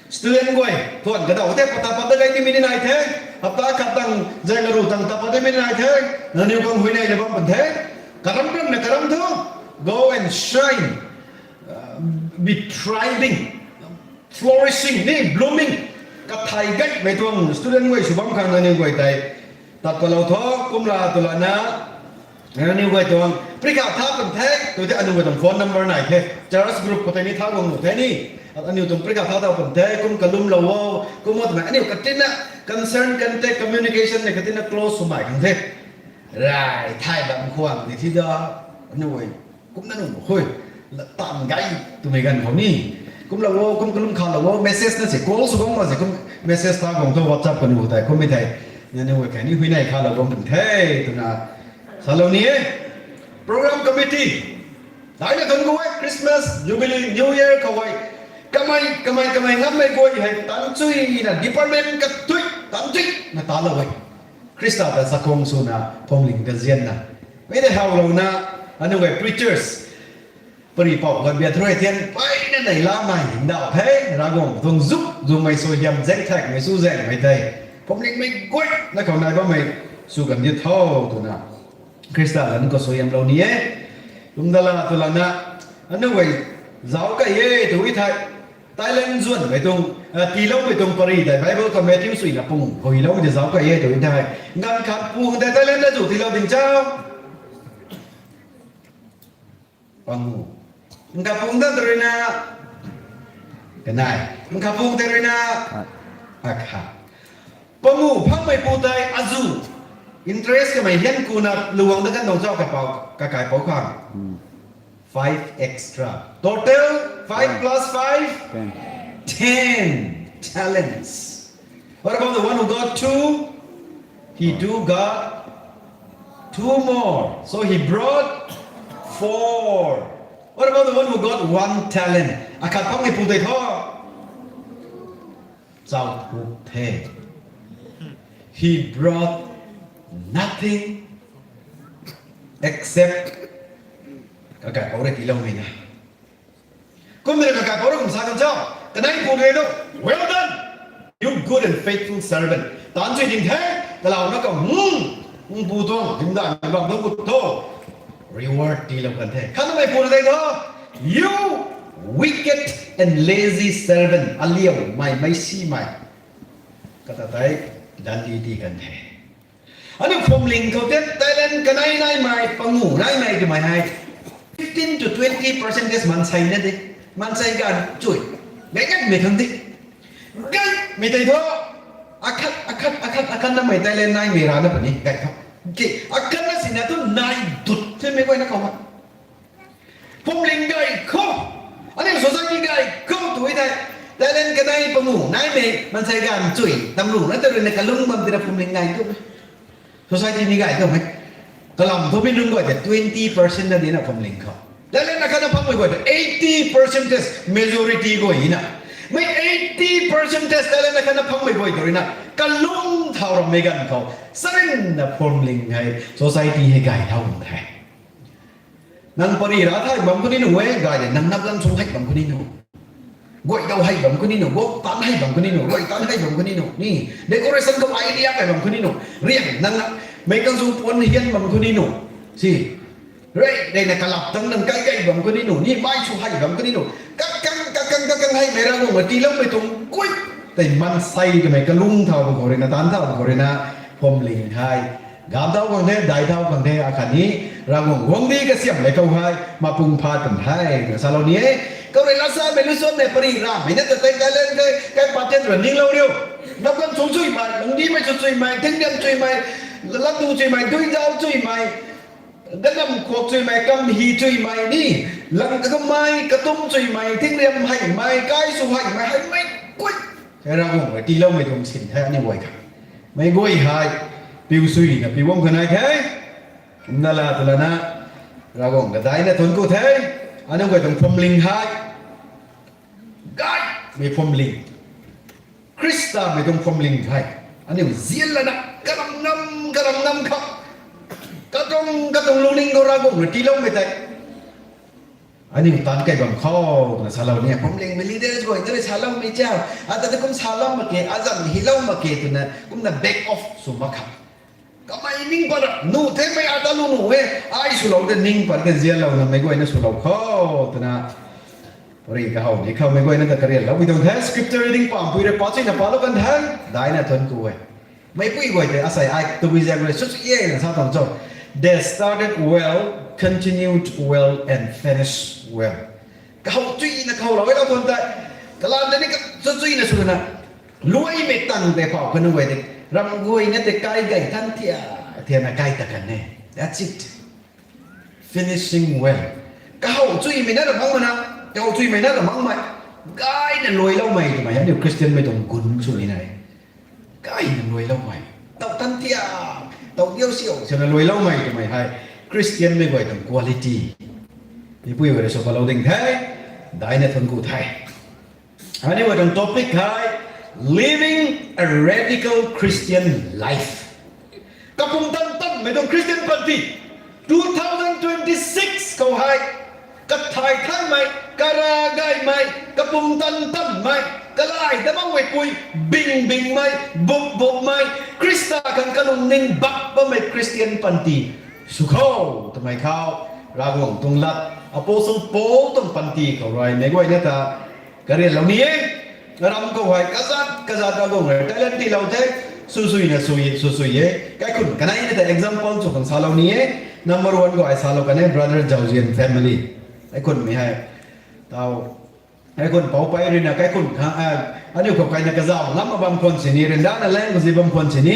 student guay, thuan kadau the, pat ta pat ta gay ni mi ni nai the, hapta khat tang, zaeng aru tang ta pat ta mi ni nai the, nangniw khang huayney la bam pan the, karam ram na karam thu, go and shine, uh, be thriving, flourishing, ni blooming, kathai gaymei tuang student guay sw bam khang nangniw guay tei, tat palou tho, kumna twlana, aniu guay tuang, parikha tha pan the, tu the aniu guay tuang phone number nai the, church group khou tei ni tha guang nu the ni, aniu tuang parikha tha tau pan the, kum kalumlou o, kum o twmei, aniu katina, concern kan tei, communication ni katina close swmei khang the. Rai, thay bam khwang ni thi da, aniu guay, kumna nunc hui, la tan gay twmei ganv khou ni. Kumlou o, kum kalum khalou o, message na se, call sw guang ma se, kum message tha guang tho, WhatsApp kaniw tei, kummei thei, nangniw guay khatni huayney khalou guang pan the, twna, salou ni e. Program committee, daina thun khou e, Christmas, Jubilee, New Year khou e, kamei, kamei, kamei ngammei guay hei, tan chuina, department kathuic, tan chuina talou e. Khrista ta chakhwang swna, phwamling kazianna. Mei tei howlouna, aniu guay preachers, pari pou ganv bia thrui thian, peyna nei lamei, ndauh the, Ravguangc tuang zuk, zumei suaihiam, zaengthakmei su zaengmei tei, phwamlingmei guayna khou nai bammei, sw kan di tho, twna. Khrista lan khou suaihiamlou ni e. Kumna la twlana, aniu guay, zauc kai e, tw e thei, Thailand zuanmei tuang, ah, tiiloumei tuang pari tei Bible khou Matthew suina pung huiloumei tei zauc kai e tw e thei. Ganv khat pu tei Thailand na zu tiilou ding cha. Pangu. Nkhat pu dat rui na. Kanei. Nkhat pu dat rui na. Akhat. Pangu phangmei pu tei azu. Interest kamei hian kuna luang da kan dong zauc kapou, kakaipou khang. Five extra. Total, five plus five? Ten. Ten talents. What about the one who got two? He too got two more. So he brought four. What about the one who got one talent? Akhat phangmei pu tei tho. Zauc puk the. He brought nothing except kakaipouc rui tiiloumei na. Kumna kakaipouc rui kum sa kan cho, kanei pu rui tu, Well done, you good and faithful servant. Taanc sui ding the, kalauna ka, hmm, npu tuang hymdaihmei bam tu kut tho, reward tiilou kan the. Khatnamei pu rui tei tho, You wicked and lazy servant, aliaumei, meisimei. Kata tei danli ti kan the. Aniu phuamling khou tei talent kanei naimei, panguh naimei twmei hei fifteen to twenty percentage maansei na de. Maansei ganv chui, gay gatmei khang de. Gaymei tei thu, akhat akhat akhat akhat namei talent naimei rana puni gay tho. Akhatna sina tu nai dut themei guayna khou ha. Phuamling gay khou, aniu society gay khou tu thei, talent kanei panguh naimei maansei ganv chui tamruhna tei ruina kalung bam tina phuamling gay tu. Society ni gay twmei, kalam thu mi nunc guay tei twenty percent na dina phuamling khou. Talent akhatna phangmei guay tei eighty percent, majority guay na. Mi eighty percent talent akhatna phangmei guay tei ruina kalung thau rammei ganv khou, sarinna phuamling hei society hei gay thau bam the. Nang pari ra thei bam kuni nu e, gay de, nang nap lam sung hei bam kuni nu, guay dau hei bam kuni nu, gok taanc hei bam kuni nu, guay taanc hei bam kuni nu ni, decoration khou idea kai bam kuni nu, riang nang meic kang sung puan hian bam kuni nu, si, rey reyna kalap tang nang kai kai bam kuni nu ni, mei sw hei bam kuni nu, kakang kakang kakang hei mei Ravguangc tiiloumei tuang guay tei maansei twmei kalung thau bam khou ruina, taanc thau bam khou ruina, phuamling hei gam thau khang the, dai thau khang the, akhatni Ravguangc guangcdic kasiamhmei khou hei mapung pha kan the twna salou ni e. Khou rui laa samei lu suanmei pari ramei na ta tei talent tei kai pat tei twna ninglou riu. Nap kan sung chuimei, nang dimei sw chuimei, thingriam chuimei, lattu chuimei, duizau chuimei, ganam khuak chuimei, kamhi chuimei ni, lang kakamei, katum chuimei, thingriam heimei, kai sw heimei, heimei guay, Ravguangc rui tiiloumei tuang sin the aniu guay khang. Meic guay hei piu suina piu bam kanei the. Nala twlana Ravguangc ta daina thuanc ku the. Aniu guay tuang phuamling hei gaymei phuamling, Khristamei tuang phuamling hei aniu zian lana karam ngam karam ngam khou, katuang katuang lungning khou Ravguangc rui tiiloumei tei aniu taanc kai bam khou twna salou ni e. Phuamlingmei leaders guay ta rui saloumei cha, ata ta kum salou mak ke, azanc hilou mak ke twna kumna back off sw mak kha. Kamei ning pat ra nu themei ata lu nu e, ai swlou de, ning pat de, zianlouna meic guayna swlou khou twna, ri kahow ni khou meic guayna ta karianloumei tuang the. Scripture reading pampui rui pa chuina palou kan the. Daina thuanc ku e. Meicpui guay tei asei ai tabui zaeng rui sw sw e na sa tuang cho, They started well, continued well and finished well. Kahow chuina kahowlou e lou tuang tei, kalam tei ni ka sw chuina swna luaimei tang tei pou kanu guay tei, ram guayna tei kai gay than thia thiana kai ta kan e. That's it. Finishing well. Kahow chuimei na ra makmei na, kahow chuimei na ra makmei, gayna luailoumei twmei hei aniu Khristianmei tuang gun sw ni nai. Gayna luailoumei, taw tan tia, taw diau siau siana luailoumei twmei hei Khristianmei guay tuang quality. Meicpui guay rui sw palou ding the. Daina thuanc ku the. Aniu guay tuang topic hei Living a Radical Christian Life. Kapumtan tanmei tuang Christian panty. Two thousand twenty six khou hei kathay thanmei, kara gaymei, kapumtan tanmei, kalai ta bammei pui, bing bingmei, bup bupmei, Khrista khang kalungning bak bammei Khristian panty sw kho twmei khou, Ravguangc tuang lat, Apostle Paul tuang panty khou rui meic guayna ta karianlou ni e. Ram khou hei kazat kazat Ravguangc rui talent tiilou the, sw suina sw sw sw e. Kaikhun kaneina ta example sw khang salou ni e. Number one khou ai salou kan e, Brother Zauzian family. Kaikhunmei hei, taw, kaikhun poupei ruina kaikhun khang, aniu khou kaina kazauh ngam bam khwan sini, ryanrana lang kazi bam khwan sini,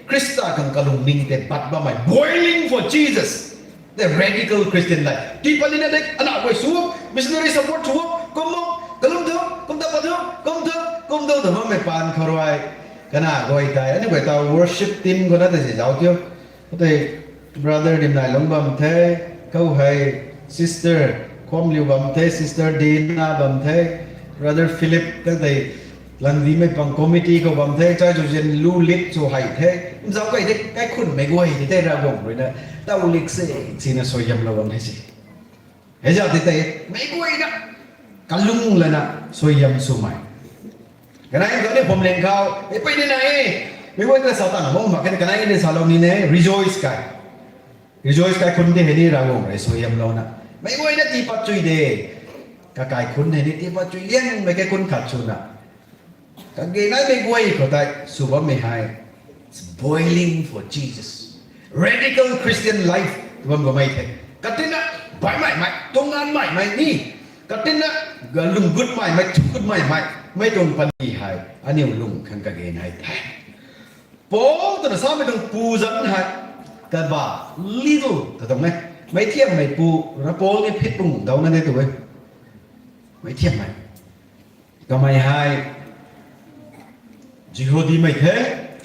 Khrista khang kalungning tei bat bammei, boiling for Jesus. The radical Christian life. Tii patlina de, ana guay sw, missionary support sw, kum o, kalum thu, kum ta pat thu, kum thu, kum thu twna bammei paan khou rui, kana guay tei aniu guay taw worship team khou na tei si zauc tiu. Tei brother Dimnailung bam the, khou hei sister Khwamliu bam the, sister Dina bam the, brother Philip tang tei Langdimei pang committee khou bam the, chai chu zin lu lit chu hei the. Zauc kei de, kaikhunmei guay de the Ravguangc rui na. Tau lik se, sina suaihiamlou bam the se. Hei zat de tei, mei guay na. Kalung lana, suaihiam swmei. Kanei khou ni phuamling khou, e pei ni na e. Mei guay na sa tan mo mak khe, kanei ni salou ni ne, rejoice kai. Rejoice kaikhun de hei ni Ravguangc rui suaihiamlouna. Mei guay na tii pat chui de. Kakaikhun hei ni tii pat chui liangmei kaikhun khat swna. Kage naimei guay khou tei sw bammei hei. It's boiling for Jesus. Radical Christian life. Bam kamei the. Katina, baihmaimei, tunganmaimei ni. Katina, lungc gutmaimei, thu gutmaimei. Mei tuang pani hei. Aniu lung khang kage nai the. Paul twna samei tuang pu zanc hei, kaba little ta tuang e. Mei thiammei pu, ra Paul ni phit pung dauna de tu e. Mei thiammei. Kamei hei, Jihudimei the,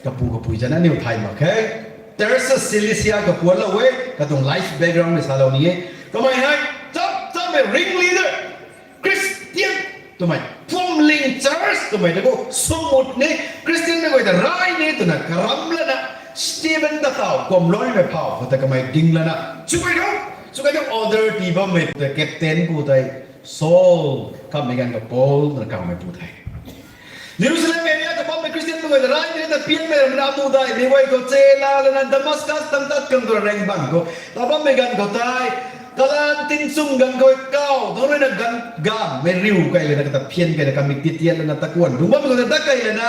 kapu kapui zanc aniu thay mak khe. Tarsus Cilicia kapuanlou e, katuang life background ni salou ni e. Kamei hei, chap chapmei ringleader. Christian twmei, phuamling church twmei ta khou sumut ni, Christian mei guay ta rai ni twna karam lana, Stephen ta taw, kuamloimei phau khou ta kamei ding lana, chukai tho, chukai tho order tii bammei ta captain pu tei, Saul, kamei ganv khou Paul twna kawmei pu the. Jerusalem area ta bammei Christian mei guay ta rai ni ta pianmei ramna amu dai, mei guay khou che la lana Damascus tang tat khang tu reng bang khou, ta bammei ganv khou tei, kalan tingchum ganv khou kaw, dang rui na ganv, ganvmei riu kei lana kata phian kei na kamik tit tiat lana takuan, dung bammei khou ta dat kei lana,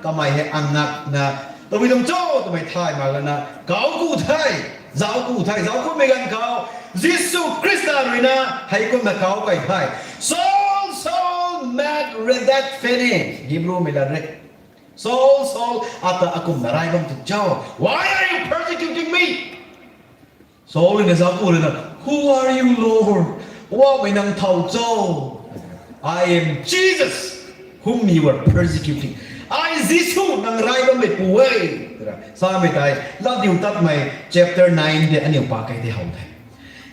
kamei hei angakna, tabui tuang cho, twmei thay mak lana, kau ku the, zauc ku the, zauc kumei ganv khou, Jisu Khrista rui na, hei kumna kau kei the. Saul, Saul, mak redak phene, Hebrewmei lat re. Saul, Saul, ata akumna rai bam tu cho? Why are you persecuting me? Saul rui na zauc ku lana, Who are you, Lord? Wamei nang thow cho? I am Jesus, whom you are persecuting. Ai Jisu nang rai bammei pu e. Twna samei tei, Latdiutatmei chapter nine de aniu pa kei tei how the.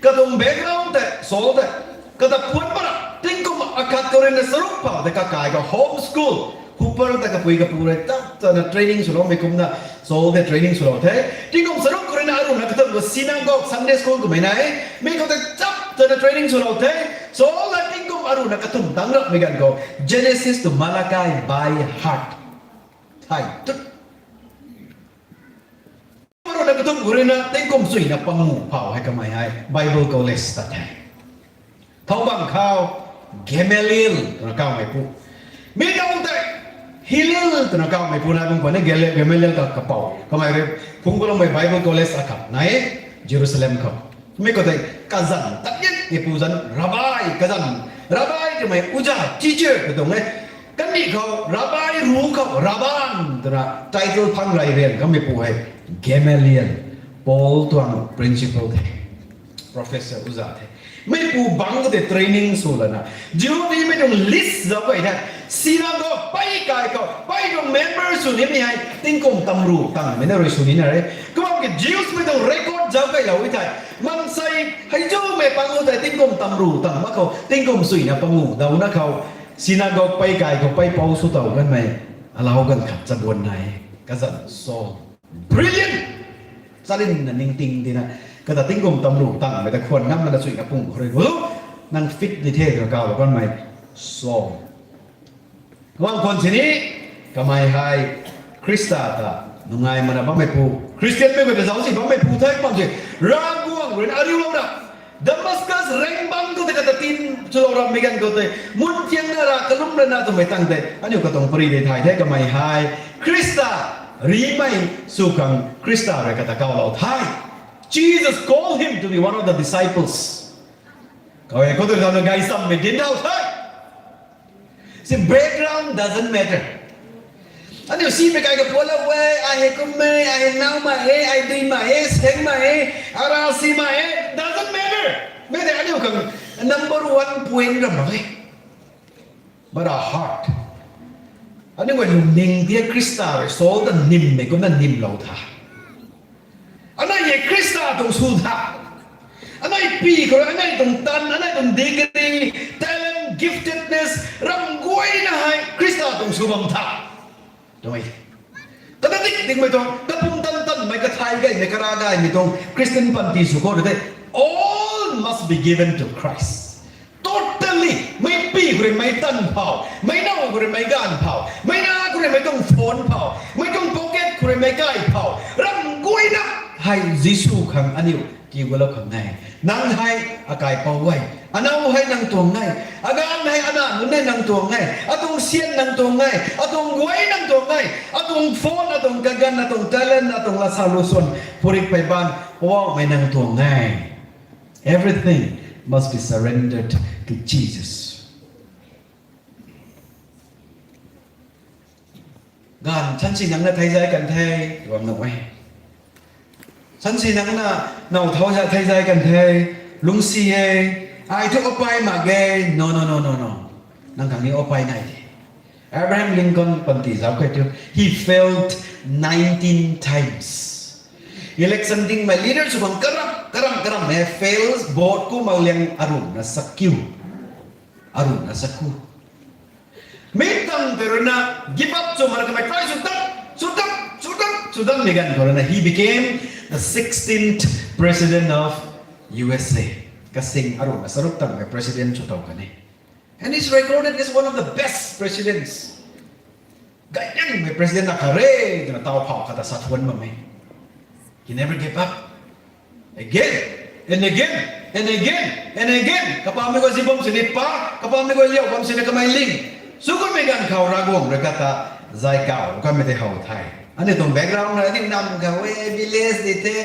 Katuang background tei, Saul tei, kata puan para, tingkum akhat khou rui na charuk phau tei kakai khou home school, hupar ta kapui kapu rui tap tana training swloumei kumna, Saul tei training swlou the. Tingkum charuk khou rui na aruhna kathumh khou synagogue, Sunday school twmei nai e. Mi khou tei tap tana training swlou the. Saul la tingkum aruhna kathumh tang rapmei ganv khou, Genesis to Malachi by heart. Thei tut. Aruhna kathumh khou rui na tingkum suina pangu phau hei kamei hei Bible College tat the. Thow bang khou Gamaliel twna kawmei pu. Mi nung tei Hillel twna kawmei pu nai bam khwan e, Gale-, Gamaliel ka kapou. Kamei rui phungc kaloumei Bible College akhat nai e, Jerusalem khou. Mi khou tei kazanc tat ni pu zanc, Rabbi, kazanc, Rabbi twmei uza, teacher ka tuang e. Kandih khou Rabbi, ru khou Rabban twna title phang rey rian kamei pu hei Gamaliel, Paul tuang principal the, professor uza the. Meipu bangc khou tei training sw lana, Jihudimei tuang list zauc kei the. Synagogue pei kai khou pei tuang member sw nimei hei tingkum tamru tangmei na rui sw nina re. Kumna ki Jewsmei tuang record zauc keilou e thei, maansei hei zumei pang khou tei tingkum tamru tang mak khou tingkum suina pangu dauna khou, synagogue pei kai khou pei pou sw tow kanmei, alau ganv khat chabuan nai, kazanc Saul. Brilliant! Charinna ningting tina, kata tingkum tamru tangmei ta khwan ngam mana suina pung khou rui bu, nang fit ni the twna kawlou kanmei, Saul. Wang khwan sini, kamei hei Khrista ta nungai mana bammei pu, Christianmei guay ta zauc si bammei pu the bam si, Ravguangc rui na ariulouna, Damascus rengbang khou tei kata tin swlou rammei ganv khou tei, mun thiangna ra kalum rana twmei tang tei aniu katuang pari tei thay the, kamei hei Khrista rimei sw khang Khrista rui kata kawlou the. Jesus called him to be one of the disciples. Khou e, khou tu zaucna gaysammei dinc thau the. Si background doesn't matter. Aniu simei kai kapualou e, ai hei kummei, ai hei naumei e, ai duimei e, sengmei e, ara simei e, doesn't matter. Mei tei aniu khang number one point ra mak e. But our heart. Aniu guay lungning tia Khrista rui Saul ta nimmei kumna nimlou tha. Anei hei Khrista tuang sw tha. Anei pi khou rui, anei tuang tan, anei tuang degree, talent, giftedness, ram guayna hei Khrista tuang sw bam tha. Tuang e. Kata dik dikmei tuang, kapumtan tanmei, kathai gaymei, kara gaymei tuang Christian panty sw khou rui the, all must be given to Christ. Totally, meic pi khou rui meic tan phou, meic now khou rui meic ganv phou, meic na khou rui meic tuang phone phou, meic tuang pocket khou rui meic kai phou, ram guayna hei Jisu khang aniu kiu gulou khang e. Nang hei akaipou e, anow hei nang tuang e, aganv hei ana nunc hei nang tuang e, atuang syan nang tuang e, atuang guay nang tuang e, atuang phone, atuang kaganv, atuang talent, atuang lat sa lu swan, phurik pei baan, Poubauhmei nang tuang e. Everything must be surrendered to Jesus. Ganv chansi nangna thei zay kan the, tuang nuh e. Chansi nangna now thau zay thei zay kan the, lungcsi e, ai thu apai mak ge, no, no, no, no, no. Nang khang ni apai nai de. Abraham Lincoln panty zauc khe tu, he failed nineteen times. Election dingmei leader sw bam karam, karam, karam e, fails, vote ku mak liang aruna sakiu. Aruna saku. Mi tang tei ruina give up sw mak kamei try sw dat, sw dat, sw dat, sw datmei ganv khou ruina he became the sixteenth president of U S A. Kasing aruna saruk tangmei president sw tow kan e. And he's recorded as one of the best presidents. Gayliangmei president na khat re twna taw phau khat ta sa thuan bam e. He never gave up. Again and again and again and again. Kapammei guay zi bam sini pa, kapammei guay liau bam sini kamei ling. Sw kummei ganv khou Ravguangc rui kata zay kau kamei tei how the. Aniu tuang background na aniu nam khou e, village di the.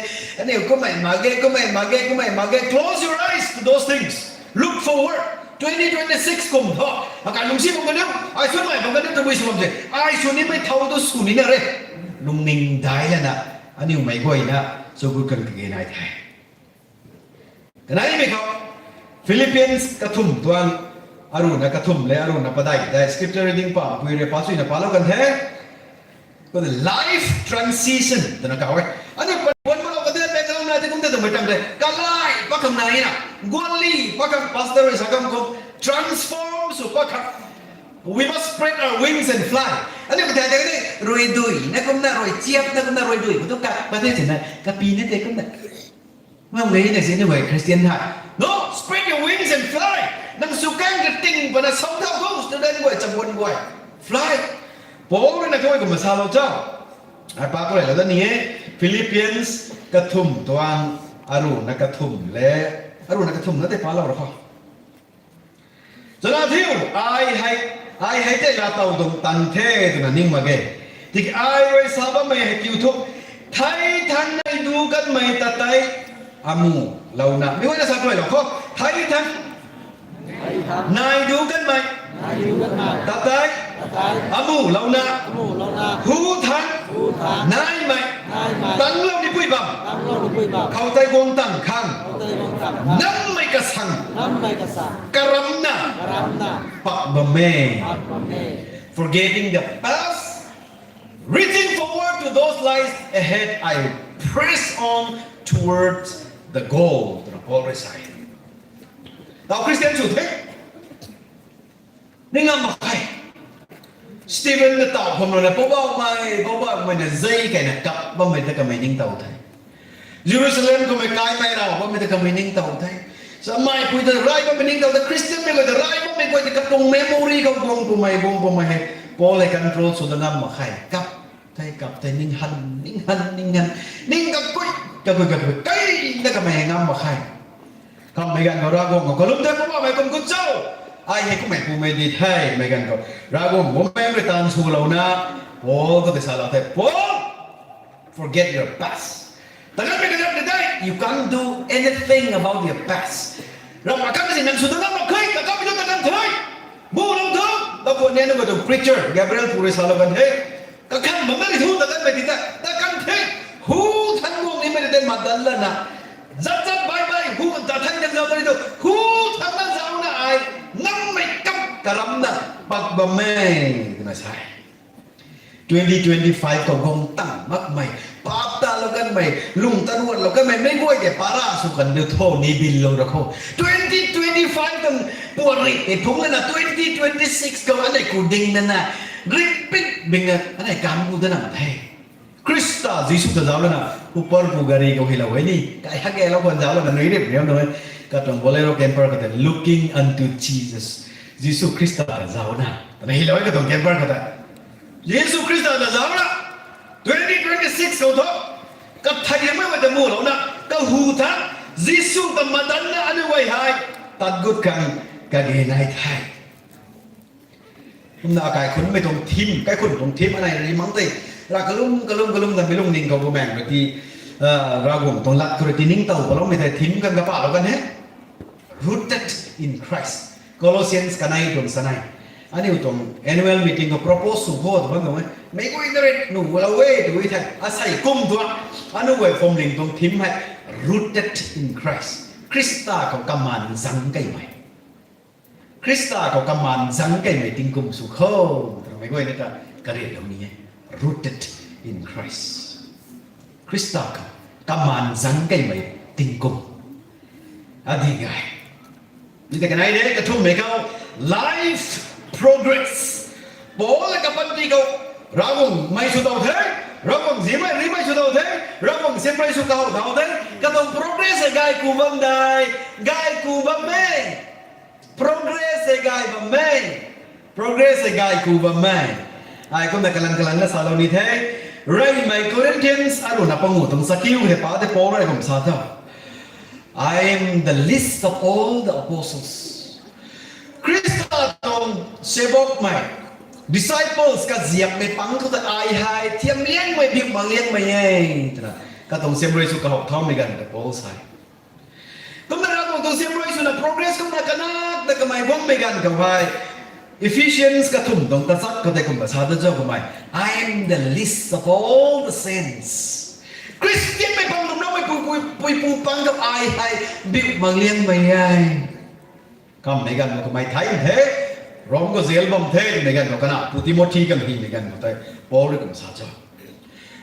Aniu kummei mak ge, kummei mak ge, kummei mak ge. Close your eyes to those things. Look forward. Twenty twenty-six kum thu, akai lungcsi bam kaniu, ai swnmei bam kaniu tabui sw bam se, ai sw nimei thau tu sw nina re. Lungning dai lana, aniu mei guayna, sw gut kan kage nai the. Kaneimei khou, Philippians kathumh tuang, aruna kathumh le, aruna padeih tei, scripture reading pampui rui pa suina palou kan the. Ko the life transition twna kaw e. Aniu pawan malou kata background na tei kum ta twmei tang tei, kalai pakhang nai na, guanli pakhang pastor rui sa kam khou, transform sw pakhang. We must spread our wings and fly. Aniu kathai tei, rui dui na kumna, rui chiap na kumna, rui dui khou tu kak pa the sina, kapy na tei kumna. Ngam nge na sini guay Christian hei, no, spread your wings and fly. Nang sw kang kating pana sau thau thu student guay, chabuan guay. Fly. Paul rui na kawei kumna salou cha. Ai pa khou rui lou da ni e. Philippians kathumh tuang, aruna kathumh le, aruna kathumh na tei palou ra khou. Chana thiu, ai hei, ai hei tei laa tow tuang tang the twna ning mak ge. Tiki ai rui sa bammei hei kiu thu, thei thangc nai du kanmei ta tei amu louna. Mi guayna sa tuailou khou, thei thangc nai du kanmei ta tei amu louna, hu thangc naimei tangclou nipui bam khou tei guang tang khang nammei kasang karamna pak bam e. Forgetting the past, reaching forward to those lies ahead, I press on towards the goal, twna Paul rui sa e. Tau Christian sw the, ning ngam mak khe. Stephen na taw kham rana, Poubauhmei, Poubauhmei, na zei keyna kap bammei ta kamei ningtow the. Jerusalem khou mei kaimei rav bammei ta kamei ningtow the. Sameipui ta rai bammei ningtow the. Christianmei guay ta rai bammei guay ta kapung memory khou guang pumei, guang pumei hei Paul hei control sw da ngam mak khe. Kap the, kap the, ning han, ning han, ning han, ning kakui, kakui, kakui, kei na kamei hei ngam mak khe. Kammei ganv khou Ravguangc khou kalum the, Poubauhmei kum khun cho, ai hei kummei pumei di the, mei ganv khou Ravguangc bumaengc rui taanv swlouna, Paul khou tei salou the, Paul, forget your past. Takanmei kaganv tei, you can't do anything about your past. Ram akanmei si nang sw ta ngam mak khe, kakammei tu takan the. Mulou thu, kapu aniu khou tuang preacher, Gabriel pu rui salou kan the. Kakhang bammei thu takanmei ti ta, takan the. Hu thangc guang nimei tei madan lana, zat zat bai bai hu ta thangc tang zau tari tu, hu thangc na zauna ai ngammei kam karamna pak bam e, twna sa e. Twenty twenty-five khou guang tang makmei, paap talou kanmei, lung taruatlou kanmei, meic guay tei para sw kan diu tho ni binlou ra khou. Twenty twenty-five five tang puat ri e phung lana twenty twenty six khou anei ku ding nana, repeat bing na anei kam ku dana the. Khrista Jisu ta zauc lana, upar pu gari khou hilou e ni, kai hak e lou khwan zauc lana nui rip riam nui, katuang Bolero camper kata looking unto Jesus. Jisu Khrista ta zauc na, tana hilou e katuang camper kata. Jisu Khrista ta zauc na, twenty twenty six khou thu, kathei lamei ta mu lou na, kahu tha, Jisu ta madan na anu guay hei, tat gut khang, kage nai the. Kumna akai khunmei tuang theme, kaikhun tuang theme anei ri mang tei. Ra kalum, kalum, kalum na mi lungning khou bu maeng rui ti, ah, Ravguangc tuang lat khou rui ti ningtow paloumei tei theme kan kapalou kan he. Rooted in Christ. Colossians kanei tuang sanei. Aniu tuang annual meeting khou propose sw khou tu bam tuang e. Meic guay na rui nuh lou e tu e thei. Asei kum tuang. Anu guay phwamling tuang theme hei. Rooted in Christ. Khrista khou kamaan zang keymei. Khrista khou kamaan zang keymei tingkum sw khou, twmei guay na ta kariatlou ni e. Rooted in Christ. Khrista khou kamaan zang keymei tingkum. Adi gay. Mi ta kanei de, kathumhmei khou, life progress. Paul la kapanty khou, Ravguangc mei sw tow the, Ravguangc zimei rimei sw tow the, Ravguangc simrei sw kahow thau the, katuang progress e gay ku bam dai, gay ku bam e. Progress e gay bam e. Progress e gay ku bam e. Ai kumna kalang kalang na salou ni the. Reymei Corinthians aruna pangu tuang sakiu the pa de Paul rui kum sa tho. I am the least of all the apostles. Khrista tuang sebokmei, disciples kaziapmei pang khou ta ai hei thiam liangmei, biu mang liangmei e twna katuang simrui sw kahow thaumei ganv ta Paul sa e. Kumna Ravguangc tuang simrui swna progress kumna kanak ta kamei guangmei ganv khou hei, Ephesians kathumh tuang tachat khou tei kumna sa ta cho kamei, I am the least of all the saints. Christianmei pang lwmloumei pu, pu, pui pu pang khou ai hei biu mang liangmei e. Kammei ganv khou kamei thei the, Rom khou jail bam the, mei ganv khou kana pu Timothy kan hymei ganv khou tei Paul rui kum sa cho.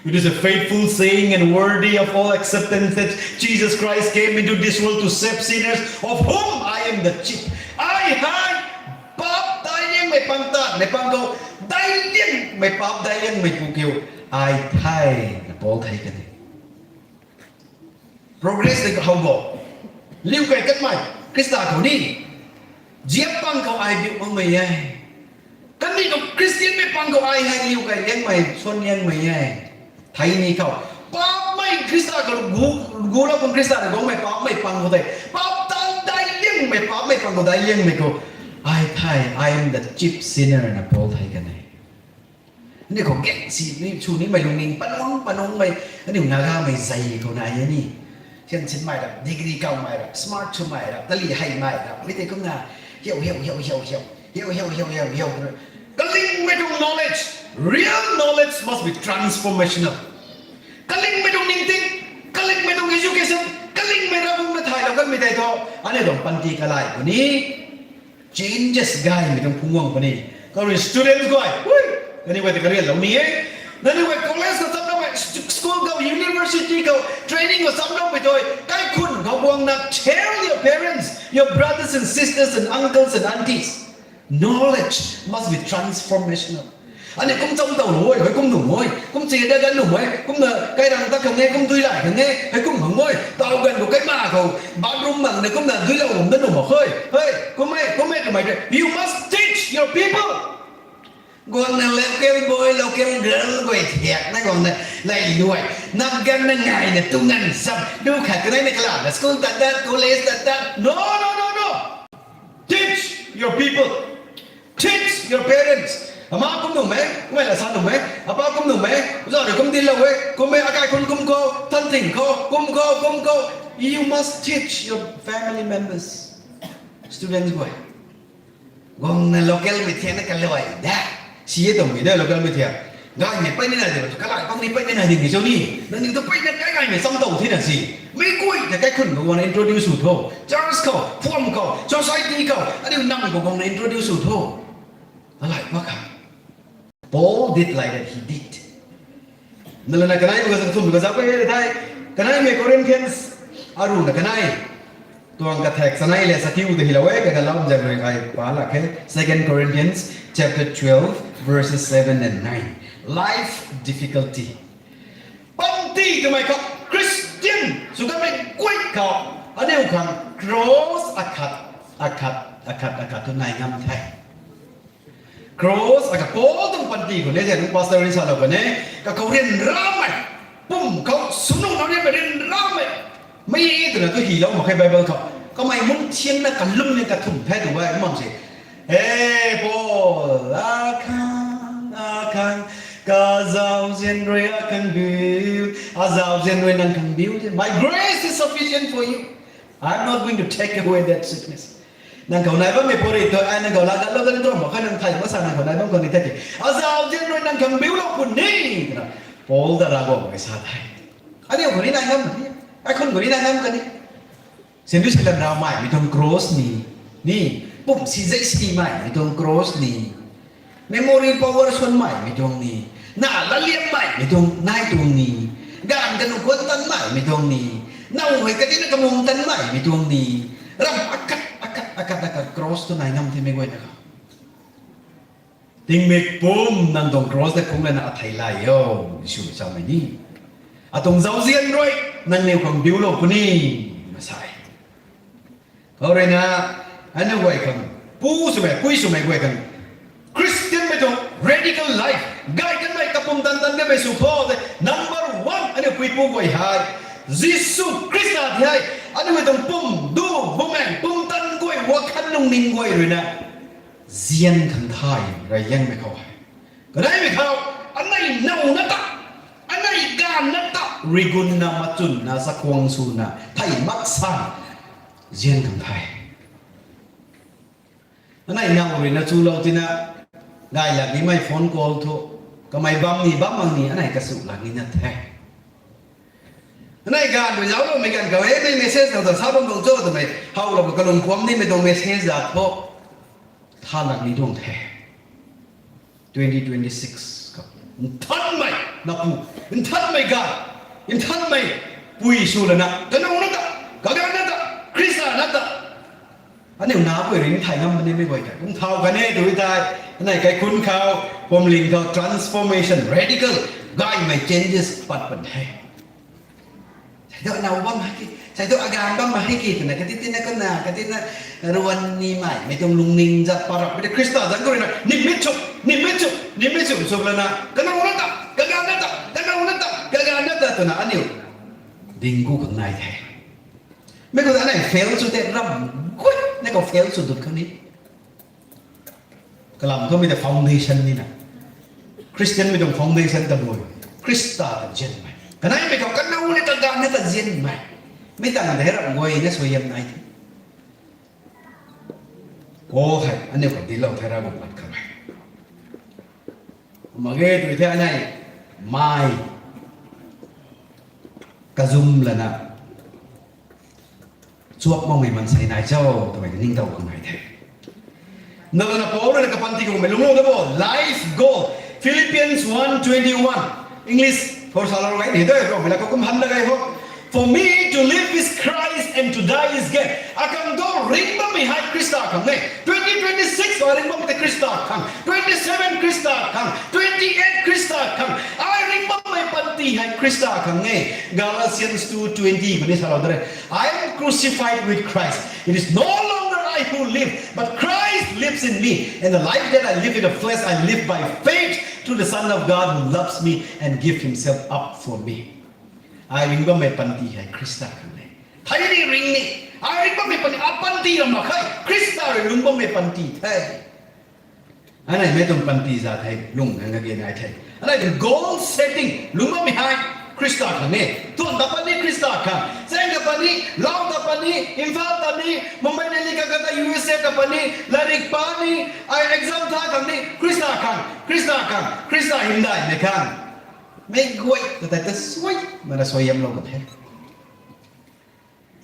It is a faithful saying and worthy of all acceptance that Jesus Christ came into this world to save sinners, of whom I am the chief. Ai hei paap daic liangmei pang ta, mei pang khou daic liangmei paap daic liangmei pu kiu ai the, na Paul thei kan e. Progress tei kahow bo. Liu kai kanmei, Khrista khou ni. Ziap pang khou ai biu makmei e. Kandih khou Christianmei pang khou ai hei liu kai liangmei, suan liangmei e. Thei ni khou. Paapmei Khrista khou gu, gulou kum Khrista rui guangmei paapmei pang khou tei. Paap tan daic liangmei, paapmei pang khou daic liangmei khou. Ai thei, I am the chief sinner na Paul thei kan e. Aniu khou gang si ni, sw nimei lungning, panuang, panuangmei, aniu Nagamei zei khou nai e ni. Sian sinmei rap, degree kawmei rap, smart swmei rap, tali heimei rap, mi tei kumna, hiau, hiau, hiau, hiau, hiau, hiau, hiau, hiau, hiau, hiau, kalingmei tuang knowledge, real knowledge must be transformational. Kalingmei tuang ningting, kalingmei tuang education, kalingmei Ravguangc na thaylou kanmei tei thu, aniu tuang panty kalai khou ni changes gaymei tuang phungc guang puni. Kari students guay, hui, nangniw guay ta karianlou ni e. Nangniw guay college khou chamloumei, st-, school khou, university khou, training khou chamloumei tei, kaikhun khou guangna tell your parents, your brothers and sisters and uncles and aunties. Knowledge must be transformational. Aniu kum cham tow nuh e, hei kum nuh e, kum chi da gan nuh e, kumna kairang ta khang e, kum dui lai khang e, hei kum khang e, taw ganv khou kaima khou, bathroom mang na kumna duilou lum da nuh mak khe, hei, kum e, kum e, kamei de, you must teach your people. Guangna local boy, local girl guay thiak na guangna, lai luai, nap ganv na ngai na tu nganv sam, du khat kanei na kala, na school tat tat, college tat tat, no, no, no, no. Teach your people. Teach your parents. Ama kum nuh e, kummei la sa nuh e, apa kum nuh e, zauc rui kum dinclou e, kum e, akai khun kum khou, than ting khou, kum khou, kum khou. You must teach your family members. Students guay. Guangna local mei thiak na kaluai da. Si e tuang mei de local mei thiak. Gaymei peyna nai de, kalai pang ni peyna nai ding ni cho ni. Nangniw tu peyna kai gaymei cham tow thina si. Mei guay ta kaikhun khou guangna introduce sw tho. Church khou, phuam khou, society khou, aniu nam khou guangna introduce sw tho. Kalai mak kha. Paul did like that, he did. Nalana kanei bu kazak thum kazak pe thei. Kaneimei Corinthians, aruna kanei. Tuang kathak sanei le satiu ta hilou e, kagalou zan rui ai pa lak khe. Second Corinthians chapter twelve, verses seven and nine. Life difficulty. Panty kamei khou Christian sw kamei guay khou aniu khang cross akhat, akhat, akhat, akhat tu nai ngam the. Cross akhat Paul tuang panty khou ne, zan pastor rin salou kan e, kakhou ryanramei, pum khou swnung nau ryanmei ryanramei, mei twna tu hilou mak khe Bible khou. Kamei mun thianna kalum ni kathumh the tu e, mak se. Hey Paul, akhang, akhang, kazauzian rui akhang biu, azauzian rui nang khang biu the. My grace is sufficient for you. I'm not going to take away that sickness. Nang khou nai bammei puri tu, ai nang khou laa gatlou dat ni tu, mak khe nang thei, mak sa nang khou nai bam khou ni the ki. Azauzian rui nang khang biulou puni, twna Paul ta Ravguangc mei sa the. Aniu khou ni nai ngam kani, ai khun khou ni nai ngam kani. Sindu silan raumeimei tuang cross ni, ni, pum si zei simeimei tuang cross ni, memory power swanmeimei tuang ni, na laliammeimei tuang nai tuang ni, ganv kanu kuan tanmeimei tuang ni, now hei katina kamung tanmeimei tuang ni, ram akhat, akhat, akhat, akhat cross tu nai ngam themei guayna khou. Tingmik pum nang tuang cross ta kung lana athei lay o, Jisu samei ni. Atuang zauzian rui nangniw khang biulou puni, na sa e. Khou rui na, aniu guay khang, pu swmei, pui swmei guay khang, Christianmei tuang radical life, gay kanmei kapumtan tan kanmei sw khou tei, number one, aniu puipu guay hei, Jisu Khrista tei hei, aniu guay tuang pum, du, bumaeng, pumtan guay, wakhan lungning guay rui na, zian khang thay, reyliangmei khou hei. Kaneimei khou, anei now na ta, anei ganv na ta, rigunna, machunna, chakhwang swna, thei mak sa, zian khang thay. Anei now rui na chulou tina, gay lak nimei phone call thu, kamei bam ni, bam mak ni, anei kasu lak ni na the. Anei ganv rui zaucloumei ganv khou, e, mei message now ta sa bam tuang cho twmei, howlou kalung khuam nimei tuang message za thu, tha lak ni tuang the. Twenty twenty-six khou, nthanmei napu, nthanmei ga, nthanmei pui sw lana, kanow na ta, kaganv na ta, Khrista na ta, aniu napui ring thay ngam nimei guay tei kum thau kan e tu tei, anei kaikhunc khou, pumling khou transformation, radical, gaymei changes pat pan the. Sei tu now bam hei ki, sei tu aganv bam hei ki twna, kati tina kana, katina ruan nimei, mei tuang lungning zat parap, mei tu Khrista zat khou rui na, nimei chu, nimei chu, nimei chu sw lana, kanow na ta, kaganv na ta, kanow na ta, kaganv na ta twna aniu ding ku khang nai the. Mei khou ta anei fail sw tei ram gut, nai khou fail sw dut khou ni. Kalam thu mei ta foundation nina. Christianmei tuang foundation tabui, Khrista ta zianmei. Kaneimei khou kanow ni kaganv ni ta zianmei. Mei tang tei ram guay na suaihiam nai the. Khou hei, aniu khou dinclou the Ravguangc lat khou e. Mak ge tu the anei, mei kazum lana, chuak makmei mansei nai cho twmei ta ningtow khang nai the. Nalana Paul rui na kapanty khou mei lungclou da bo, life goal. Philippians one twenty-one. English, for salou gai ni de, bro, mei la khou kum han da gai ho. For me to live is Christ and to die is gain. Akhang thu ringh bammei hei Khrista khang e. Twenty twenty-six khou ringh bammei tei Khrista khang. Twenty-seven Khrista khang. Twenty-eight Khrista khang. Ai ringh bammei panty hei Khrista khang e. Galatians two twenty khou ni salou da re. I am crucified with Christ. It is no longer I who live, but Christ lives in me. And the life that I live in the flesh, I live by faith through the Son of God who loves me and give himself up for me. Ai ringh bammei panty hei Khrista khang e. Thei ni ringh ni. Ai ringh bammei panty, apanty ram mak khe. Khrista rui lungc bammei panty the. Anei mei tuang panty za thei, lung khang kage nai the. Anei tuang goal setting, lungc bammei hei Khrista khang e. Tuan ta pani Khrista khang. Cheng ta pani, lau ta pani, Imphal ta ni, Mumbai, Delhi, Kolkata, U S A ta pani, lairik pa ni, ai exam tha khang ni, Khrista khang, Khrista khang, Khrista hymdaihmei khang. Mei guay ta tei ta suai, mana suaihiamlou kan the.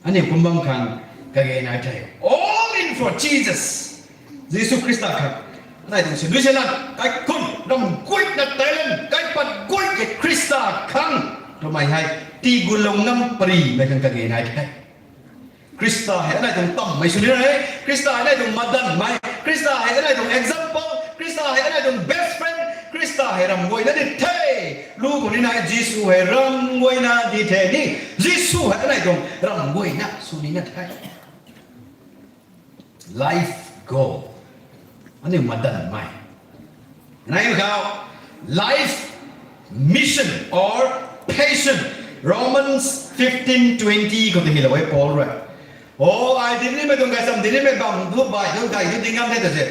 Aniu kum bam khang kage nai the. All in for Jesus. Jisu Khrista khang. Anei tuang solution na, kaikhunc ram guayna talent, kaipat guay khe Khrista khang. Twmei hei, tii gulou ngam parimei khang kage nai the. Khrista hei anei tuang tammei sw ni re. Khrista hei anei tuang madanmei. Khrista hei anei tuang example. Khrista hei anei tuang best friend. Khrista hei ram guayna di the. Lu khou ni nai Jisu hei ram guayna di the ni. Jisu hei anei tuang ram guayna sw nina the. Life goal. Aniu madanmei. Nai khou, life mission or passion. Romans fifteen twenty khou tei hei lou e Paul rui. O, ai dinc nimei tuang gaysam dinc nimei bam tu bai tu gay tu ding ngam the ta se.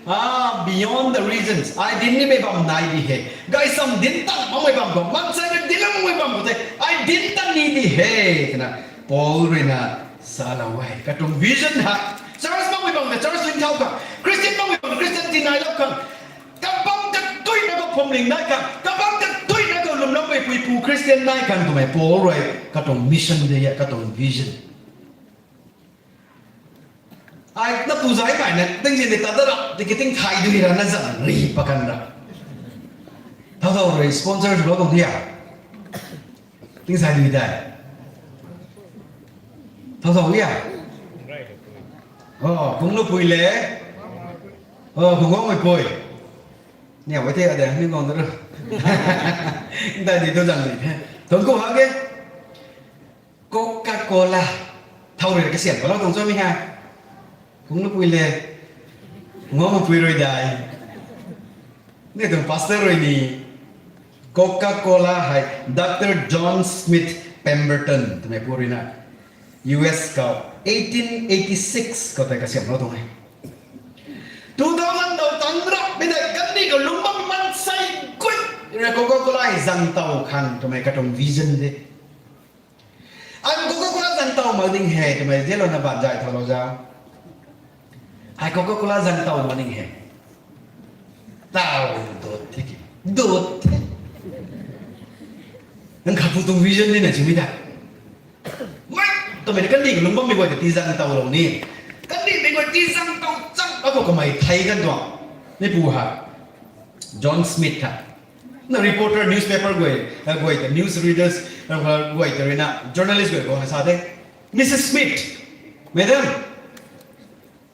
Ah, beyond the reasons. Ai dinc nimei bam nai di he. Gaysam dinc tang makmei bam khou. Mansei rui dinc makmei bam khou tei. Ai dinc tang ni di he. Twna Paul rui na salou e. Katuang vision hei. Church makmei bam ta church lin thau khang. Christian makmei bam Christian ti nai lou khang. Kabam katui na khou phwamling nai khang. Kabam katui na khou lwmloumei puipu Christian nai khang twmei Paul rui. Katuang mission de ya, katuang vision. Ai na pu zai mai na, tingzin ni ta da ra, tiki ting thay dui ra na zan ri pa kan ra. Thau thau rui sponsor sw lou tuang dia. Ting zai dui dai. Thau thau dia. O, kung lu pui le. O, kung gong mei pui. Niau e the a de, ni gong da ru. Dai di tu zan ri the. Tuang ku ha ke. Coca-Cola. Thau rui kasiam ka lou tuang chamei hei. Kung lu pui le. Ngam pui rui dai. Ni tuang pastor rui ni. Coca-Cola hei Doctor John Smith Pemberton twmei pu rui na U S khou eighteen eighty six khou tei kasiam lou tuang e. Two thousand dou tang rap mi dei kandih khou lungc bam mansei guay rui Coca-Cola hei zang tow khang twmei katuang vision de. Ai Coca-Cola zang tow mak ding he twmei zialou na ban zay thau lou za. Ai Coca-Cola zang tow mak ding he. Tow dut the ki. Dut the. Nang khat pu tuang vision ni na chimei ta. Mei, twmei ni kandih khou lungc bammei guay ta tii zang tow lou ni. Kandihmei guay tii zang tow chang akhou kamei thei kan tuang. Ni pu ha. John Smith ha. Na reporter, newspaper guay, guay ta news readers, guay ta rui na journalist guay khou na sa de. Missus Smith, madam,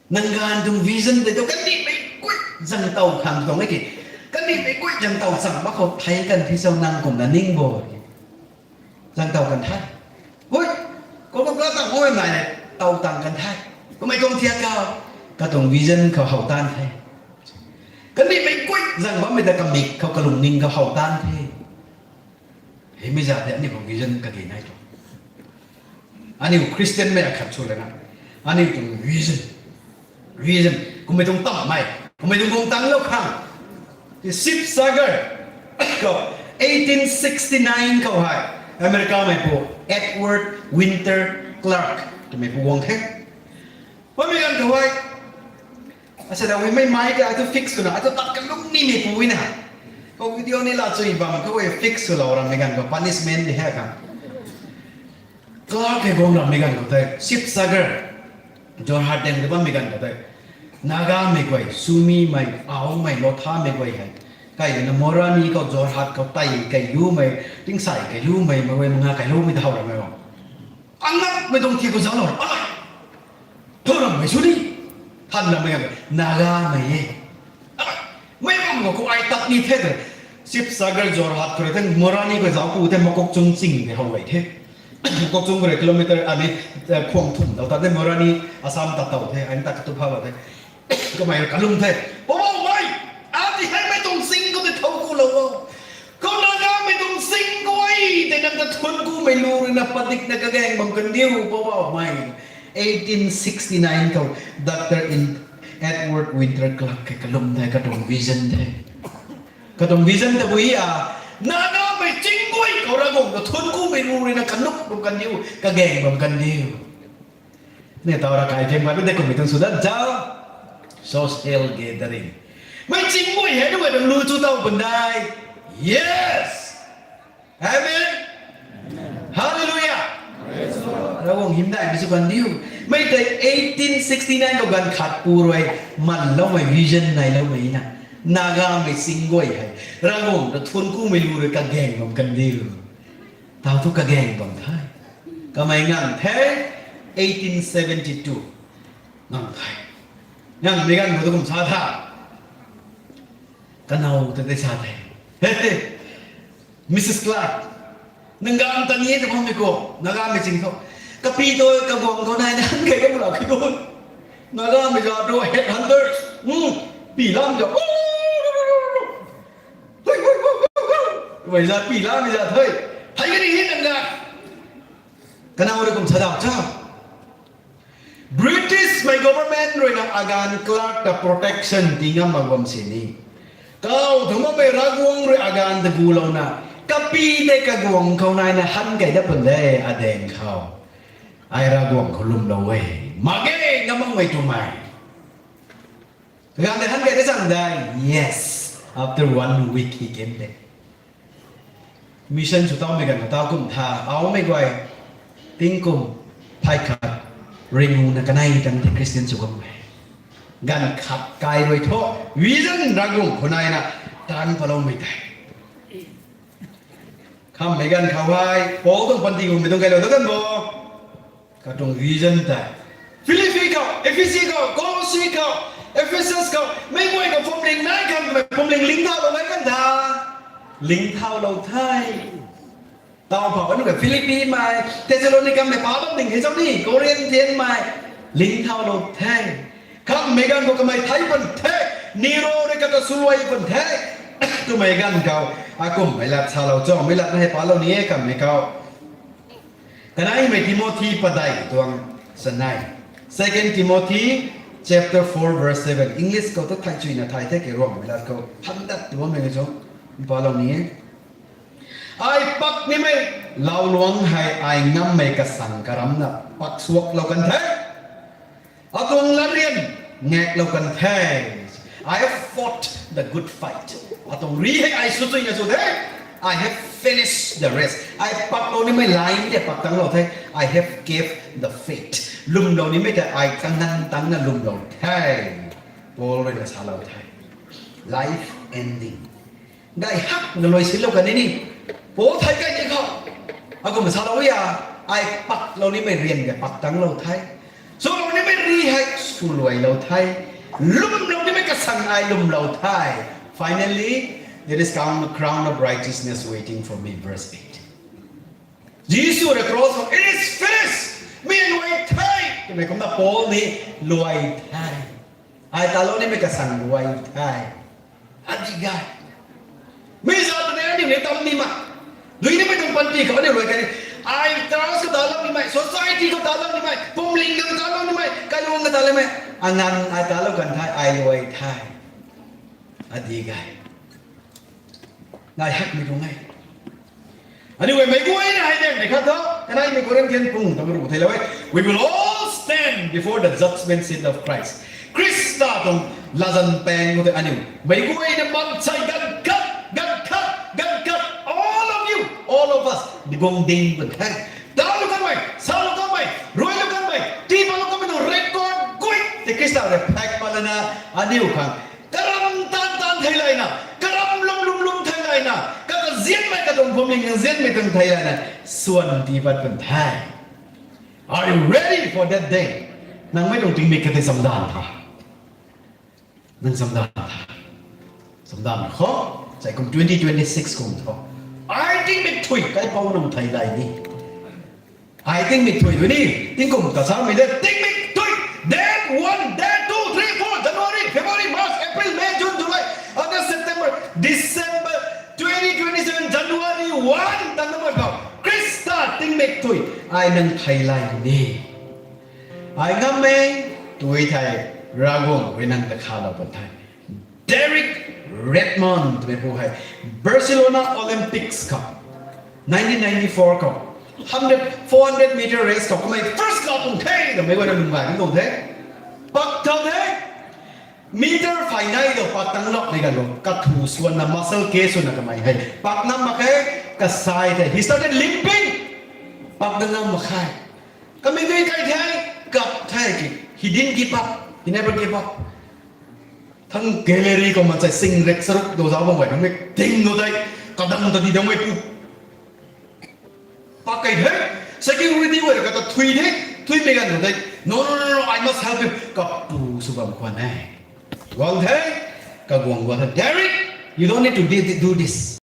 nang ganv tuang vision tei tu kandihmei guay zang tow khang tuang e ki. Kandihmei guay zang tow chang mak khou thei kan the cho nang kumna ning bo. Zang tow kan the. Hui, Coca-Cola tang hu nai le, tow tang kan the. Kummei tuang thiak khou, katuang vision khou how tan the. Kandihmei guay zang bammei ta kamik khou kalungning khou how tan the. Hei mei za the aniu khou vision kage nai tu. Aniu Christian mei akhat sw lana. Aniu tuang vision. Vision. Kummei tuang tammei. Kummei tuang guang tang lou khang. Sibsagar khou eighteen sixty-nine khou hei America mei pu Edward Winter Clark twmei pu guang the. Bammei ganv khou hei, asa da wi mei mai ka atu fix swna atu tat kalung nimei pu na. Khou video ni la chui bam khou fix swlou rammei ganv khou punishment di he khang. Clark hei guang rammei ganv khou tei Sibsagar, Jorhat dang ta bammei ganv khou tei Nagamei guay, Sumimei, Aomei, Lothamei guay hei kai na Morani khou Jorhat khou tei kai lumei, tingsai kai lumei, mei guay manga kai lumei ta how rammei o. Angakmei tuang thi khou zauclou, a, thu rammei sw ni, than rammei ganv Nagamei e. Mei bam khou ai tat ni the tei, Sibsagar, Jorhat khou rui tei Morani khou zauc pu tei Mokokchung ching tei how gay the. Mokokchung khou rui kilometer ani, khuang thum dou tat tei Morani, Assam tat tow the, ai tat katup phalou the. Kamei kalum the. Poubauhmei, ati heimei tuang ching khou tei thow kulou o. Khou Nagamei tuang ching guay tei nang ta thuanc kumei lu rui na padikna kagaeng bam kandiu, Poubauhmei. Eighteen sixty-nine khou Doctor Edward Winter Clark hei kalum the, katuang vision the. Katuang vision tabui a, Nagamei ching guay khou Ravguangc ta thuanc kumei lu rui na kanuk bam kandiu, kagaeng bam kandiu. Ni tau ra kai theng bai de kummei tuang sw dat zau. Social gathering. Mei ching guay hei nunc guay tuang lu chu tow bam dai. Yes. Amen. Hallelujah. Ravguangc hymdaihmei sw kandiu. Mei tei eighteen sixty-nine khou ganv khat pu rui manloumei vision nailoumei na. Nagamei ching guay hei Ravguangc ta thuanc kumei lu rui kagaeng bam kandiu. Tau thu kagaeng bam the. Kamei ngang the. eighteen seventy-two. Nang thei. Nang mi ganv khou tu kum sa tha. Kanow ta tei sa the. He, he. Missus Clark. Nang ganv ta ni e ta bammei khou. Nagamei ching khou. Kapi tu kaguang khou nai na han kei ka mula khi tu. Nagamei za tu headhunters. Hmm. Pi lam za. Hui, hui, hui, hui, hui. Mei za pi lam mei za thei. Thei ka ni hei nang ga. Kanow rui kum sa dau cha. British mei government rui na aganv Clark ta protection ti ngam mak bam sini. Kau thumamei Ravguangc rui aganv ta gulouna, kapi tei kaguang khou nai na han kei dat pun de, adaeng khou. Ai Ravguangc khou lwmlou e. Mak ge, ngam makmei twmei. Ganv tei han kei dat chang dai. Yes. After one week he came back. Mission sw taumei ganv khou tau kum tha, aumei guay, tingkum phay khat, ringu na kanei tang the Christian sw guangmei. Ganv khat kai rui thu, vision Ravguangc khou nai na, tan paloumei tei. Khammei ganv khou hei, Paul tuang panty guangmei tuang kailou ta ganv bo. Katuang vision tei. Philippi khou, Ephesi khou, Colossae khou, Ephesus khou, mei guay khou phuamling nai khang, mei phuamling ling thaulou nai khang tha. Ling thaulou the. Tau phou kanu kha Philippi mei, Thessalonica mei pa bam ding hei zau ni, Corinthian mei, ling thaulou the. Khammei ganv khou kamei thei pun the, Nero rui kata swluai pun the. Twmei ganv khou, akumhmei lat salou cho, mei lat na hei palou ni e khammei khou. Kaneimei Timothy padeih tuang chanei. Second Timothy chapter four verse seven. English khou ta thei chuyna thei the kei Ruangmei lat khou. Than dat tu bammei cho. Palou ni e. Ai pak nimei lau luang hei ai ngammei kasang karamna pak suaklou kan the. Atuang latryan ngaklou kan the. I have fought the good fight. Atuang ri hei ai sw chuyna sw the. I have finished the race. Ai paklou nimei line tei pak tanglou the. I have kept the faith. Lwmlou nimei tei ai kangan tangna lwmlou the. Paul rui na salou the. Life ending. Gay hak na luai sinlou kan ni. Paul thei kai ni khou. Akum salou ya. Ai paklou nimei ryan kei pak tanglou the. Swlou nimei ri hei swluailou the. Lwmlou nimei kasang ai lwmlou the. Finally, there is crown, crown of righteousness waiting for me, verse eight. Jisu rui cross khou, it is finished. Mi luai the. Twmei kumna Paul ni luai the. Ai talou nimei kasang luai the. Adi gay. Mi zat tei aniu ni tam ni ma. Dui nimei tuang panty khou aniu luai kan ni. Ai church khou talou nimei, society khou talou nimei, pumling khou talou nimei, kailuang khou talou nimei. Angan ai talou kan the, ai luai the. Adi gay. Ngai hakmei tuang e. Aniu mei guayna hei daeng nei khat tho, kaneimei Corinthian pung tam ru theilou e. We will all stand before the judgment seat of Christ. Khrista tuang latzan paeng khou tei aniu mei guayna mansei ganv khat, ganv khat, ganv khat, all of you, all of us, guang ding pun the. Talou kanmei, salou kanmei, ruailou kanmei, tiipalou kanmei tuang record guay tei Khrista rui phak pat lana aniu khang karam taanv taanv thei layna, karam lwm lwm lwm thei layna, kata zianmei katuang phuamling nzianmei tuang thei layna, swan tii pat pun the. Are you ready for that day? Nang mei tuang tingmik kha tei chamdanv tha. Nang chamdanv tha. Chamdanv khou, sai kum twenty twenty-six kum tho. Ai tingmik thui kaipouc nang thei lay ni. Ai tingmik thui tu ni, tingkum ta samei de, tingmik thui. Date one, date two, three, four, January, February, March, April, May, June, July, August, September, December, twenty twenty-seven, January one, tan na mai khou. Khrista tingmik thui, ai nang thei lay ni. Ai ngammei, tui thei, Ravguangc rui nang ta khalou pun the. Derek Redmond twmei pu hei Barcelona Olympics khou nineteen ninety-four khou hundred, four hundred meter race khou kamei first khou pung the twmei guayna lung gay ni tuang the. Pak thau the. Meter phay nai khou pak tang lak mei ganv khou kathu swanna muscle ke swna kamei hei pak nam mak khe, kasai the. He started limping. Pak tang nam mak khe. Kamei tei kai the, kap the ki. He didn't give up. He never gave up. Thang gallery khou mansei sing rek charuk dou zauc bam guay nang mei ting dou tei, kadang ta di dang mei pu. Pak kai the, security guay kata thui the, Thuimei ganv khou tei, no, no, no, no, I must help him. Kapu sw bam khwan e. Guang the, kaguang guang the. Derek, you don't need to do, do this.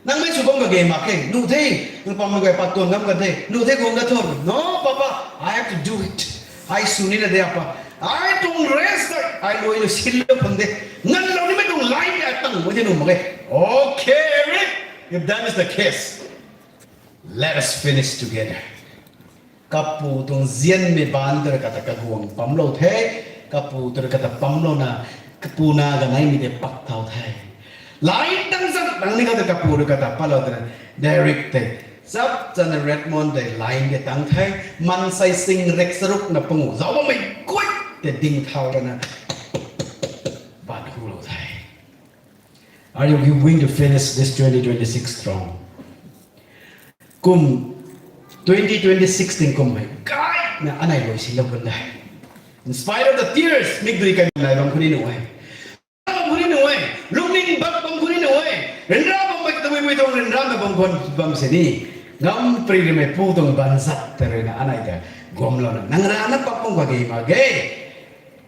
Nang mei sw bam kage mak khe. Nu the, nang pam nu gay pat tuang ngam ka the. Nu the guang ka thon. No, papa, I have to do it. I sw nina de apa. I don't rest. I lui lu sil lu phang de. Ngan lou nimei tuang line a tang mo the nu mak khe. Okay, Eric, if that is the case, let us finish together. Kapu tuang zianmei baanc tu rui kata kaguang pamlou the, kapu tu rui kata pamlouna, kapu na ganeimei tei pak thau the. Line tang zat nang ni kata kapu rui kata patlou twna, Derek tei, chap chana Redmond tei line tei tang the, mansei sing rek charuk na pangu zauc bammei guay tei ding thau rana, baanc hulou the. Are you going to finish this twenty twenty-six strong? Kum twenty twenty-six ting kum hei gayna anei lui silou kan de. In spite of the tears, mikdui kai nai bam khuni nu e. Bam khuni nu e. Lungning bak bam khuni nu e. Ryanra bammei tabui bui tuang ryanramei bam khwan bam sini. Ngam pri rimei pu tuang baanzat ta ruina anei ta guamlouna, nang rana pak bam kage mak ge.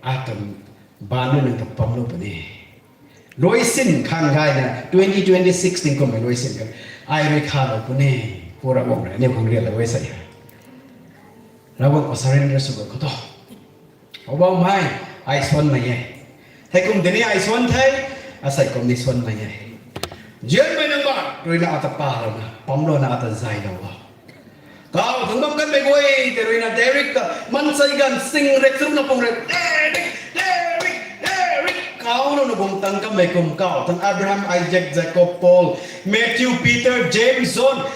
Atuang baanc rui nang ta pamlou puni. Luaisin khang gayna twenty twenty-six ting kummei luaisin kan. Ai rui khalou puni. Pu Ravguangc rui aniu khang rialou e sa e. Ravguangc khou surrender sw khou tho. Poubauhmei, ai suanmei e. Thei kum tini ai suan the, asei kum ni suanmei e. Nzianmei nang baanc ruina ata palouna, pamlouna ata zaylou o. Kau thangc bam kanmei guay tei ruina Derek ta mansei ganv sing rek charuk na pung rek, Derek, Derek, Derek. Kaulouna bung tang kanmei kum kau thangc Abraham, Isaac, Jacob, Paul, Matthew, Peter, James, John.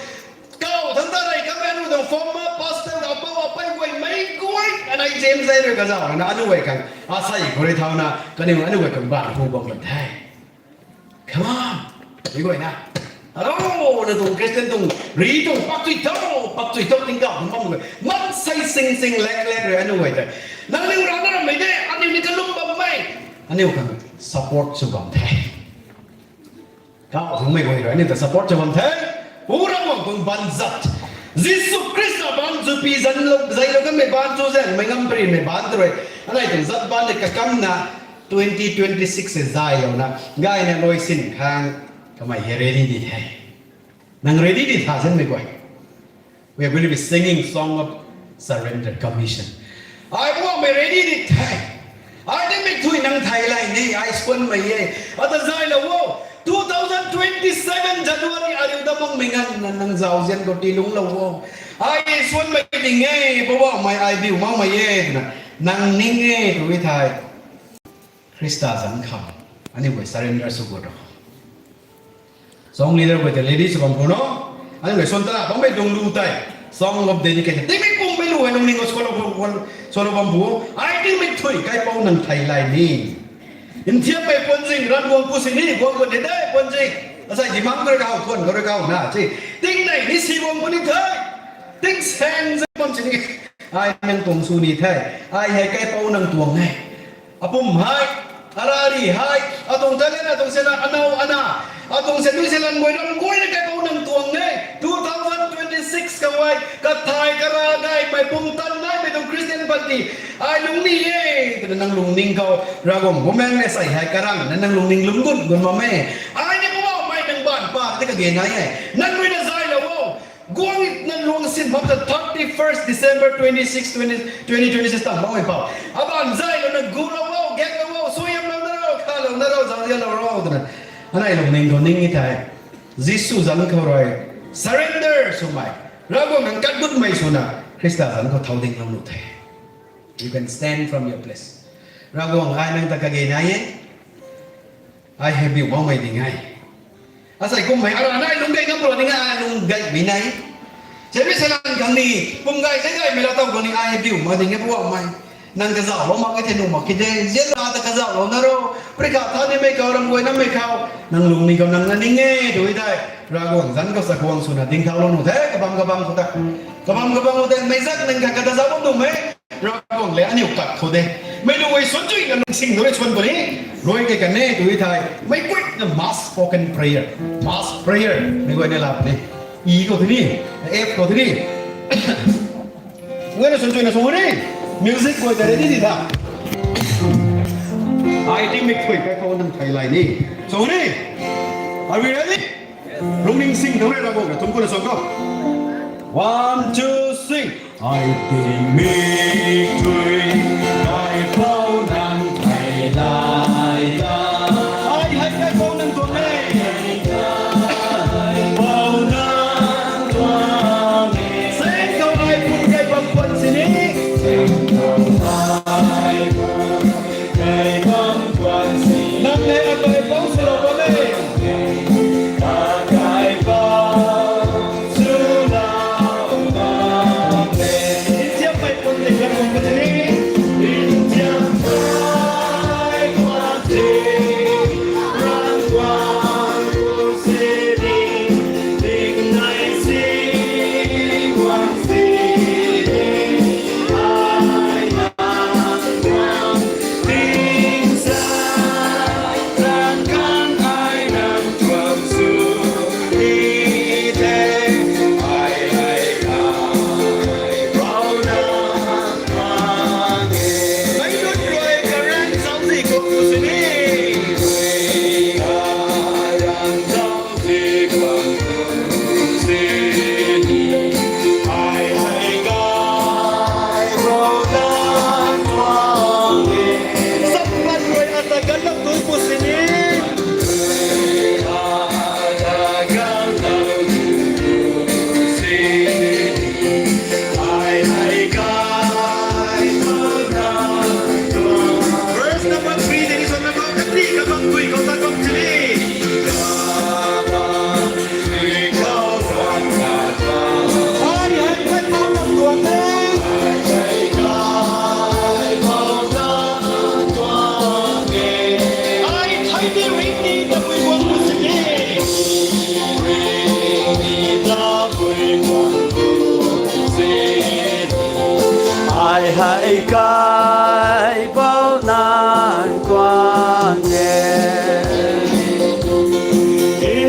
Kau thangc ta rei kanmei anu tuang former pastor, apou apei guay mei guay, anei James ei rui kazauh na anu guay khang asei khou rui thauna kaniw anu guay khang baanc hu bam kan the. Come on, mi guayna. Hello, nang tuang Christian tuang ri tuang pak chui tho, pak chui tho ting kau tuang bam guay. Mansei sing sing lek lek rui aniu guay tei, nangniw rana rammei de, aniu ni kalum bammei, aniu khang support sw bam the. Kau thangmei guay rui aniu ta support sw bam the. Pu Ravguangc tuang baanzat, Jisu Khrista baanc chupi zanlou zaylou kanmei baanc chu zanmei ngam parimei baanc tu rui, anei tuang zat baanc ni kakamna twenty twenty-six se zaylouna gayna luaisin khang kamei hei ready di the. Nang ready di tha zanmei guay. We are going to be singing song of surrender, commission. Ai Poubauhmei ready di the. Ai tingmik thui nang thei lay ni, ai suanmei e. Ata zaylou o. Two thousand twenty-seven January ariu da makmei nganvna nang zauzian khou tiilungclou o. Ai suanmei ding e, Poubauhmei ai biu makmei e twna nang ning e tw thei, Khrista zanc khou aniu guay surrender sw gut ro. Song leader guay tei ready sw bam puni. Aniu guay suan tara bammei tuang lu tei, song of dedication, tingmik pumhmei lu hei lungning khou sualou bam puni. Ai tingmik thui kaipouc nang thei lay ni. Nthiammei puanzing, ranv guang pu sini guang guan de de puanzing. Asei di mang khou rui kau, thuan khou rui kau na si, tingnei ni si guang puni the. Tingsaeng zan bam sini, ai nang tuang sw ni the. Ai hei kaipouc nang tuang e. Apum hei, arari hei, atuang talent, atuang sena, anow ana, atuang sena, sena guay ram guayna kaipouc nang tuang e. Two thousand twenty-six khou ai kathai kara gaymei pumtan naimei tuang Christian party ai lungning e twna nang lungning khou Ravguangc Bumaengh asei hei karangna nang lungning lungc gut gut bam e. Ai ni Poubauhmei nang baanc pa tei kage nai e. Nang ruina zaylou o. Guang nang luang sin bam ta thirty-first December twenty-six, twenty, twenty twenty-six tang bammei pou, abaanc zaylouna gulou o, gaklou o, suaihiamlou na ro, khalou na ro, zauzianlou ro twna anei lungning khou ning e thei, Jisu zanc khou rui surrender swmei, Ravguangc nang kat gutmei swna Khrista zanc khou thau dinglou nuh the. You can stand from your place. Ravguangc, ai nang ta kage nai e. Ai hei biu makmei ding e. Asei kummei arana ai lung gay ngam ro ding e, ai lung gaymei nai. Jerusalem khang ni pum gay se gaymei laa tow khou ni ai hei biu mak ding e Poubauhmei. Nang kazauhlou mak e thei nuh mak khe de, zianna ta kazauhlou na ro. Parikha tha nimei khou, ram guay namei khou nang lungning khou nang na ning e tw thei, Ravguangc zanc khou sa guang swna ding thaulou nuh the, kabam kabam khou ta. Kabam kabam khou tei meic zat nang khat kata zauc bam nuh mei. Ravguangc le aniu kat khou de, mei lu guay suan chuina lungsing nu rui suan puni. Rui kei kan e tw thei, meic guayna mass spoken prayer, mass prayer mei guayna laa puni. E khou tini, F khou tini. Wena sun chuina sung ni. Music guay ta ready ni tha. Ai ting mik thui kai khou nang thei lai ni. Sung ni. Are we ready? Lungning sing thou re ra bo ka thum kuna sung ko. One, two, sing. Ai ting mik thui kai khou nang thei lai da. Ai hei kai khou nang tuang e. Khou nang tuang e. Sing khou ai pun kai bam puan sini. Sing khou ai pun kai bam puan sini. Nang le akai pou swlou bam e. Akai pou swlou bam e. Ntiam mei pun ni kan bam puan sini. Ntiam mei pun ni. Verse number three, there is one about the three, kabang tui, kabang three. Ai hei kai pou nang tuang e.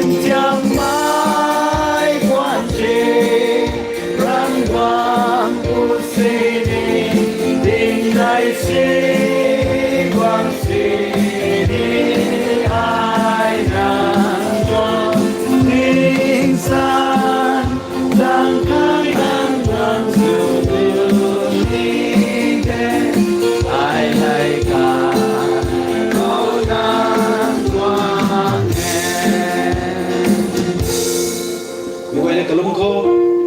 Ntiam mei guan si, ran guang pu sini, ding dai si, guang sini, ai nang tuang ning san. Mei guayna kalum khou,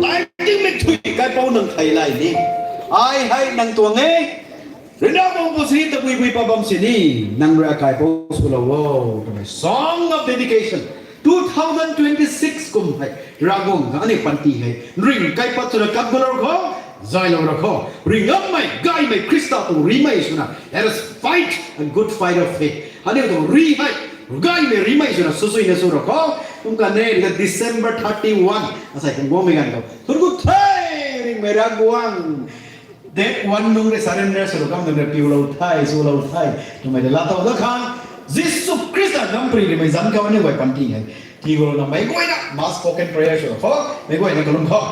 ai tingmik thui kaipouc nang thei lai ni. Ai hei nang tuang e. Rina bang pu sini tabui bui pa bam sini, nang rui kaipouc swlou o twmei song of dedication. Two thousand twenty-six kum hei, Ravguangc aniu panty hei ring kaipat swna kap gulou khou, zaylou ra khou, ringammei gaymei Khrista tuang rimei swna, let us fight a good fight of faith. Aniu tuang ri hei gaymei rimei swna swsuina sw ra khou, kum kan ne, December thirty-one asei kum guangmei ganv khou thun gut the, ringmei Ravguangc. Date one nung rui surrender swlou kam nang rui piulou the, swlou the twmei ta laatow dat khang, Jisu Khrista nam pri rimei zanc khou aniu guay panty hei tii gulouna meic guayna mass spoken prayer swlou khou, meic guayna kalum khou.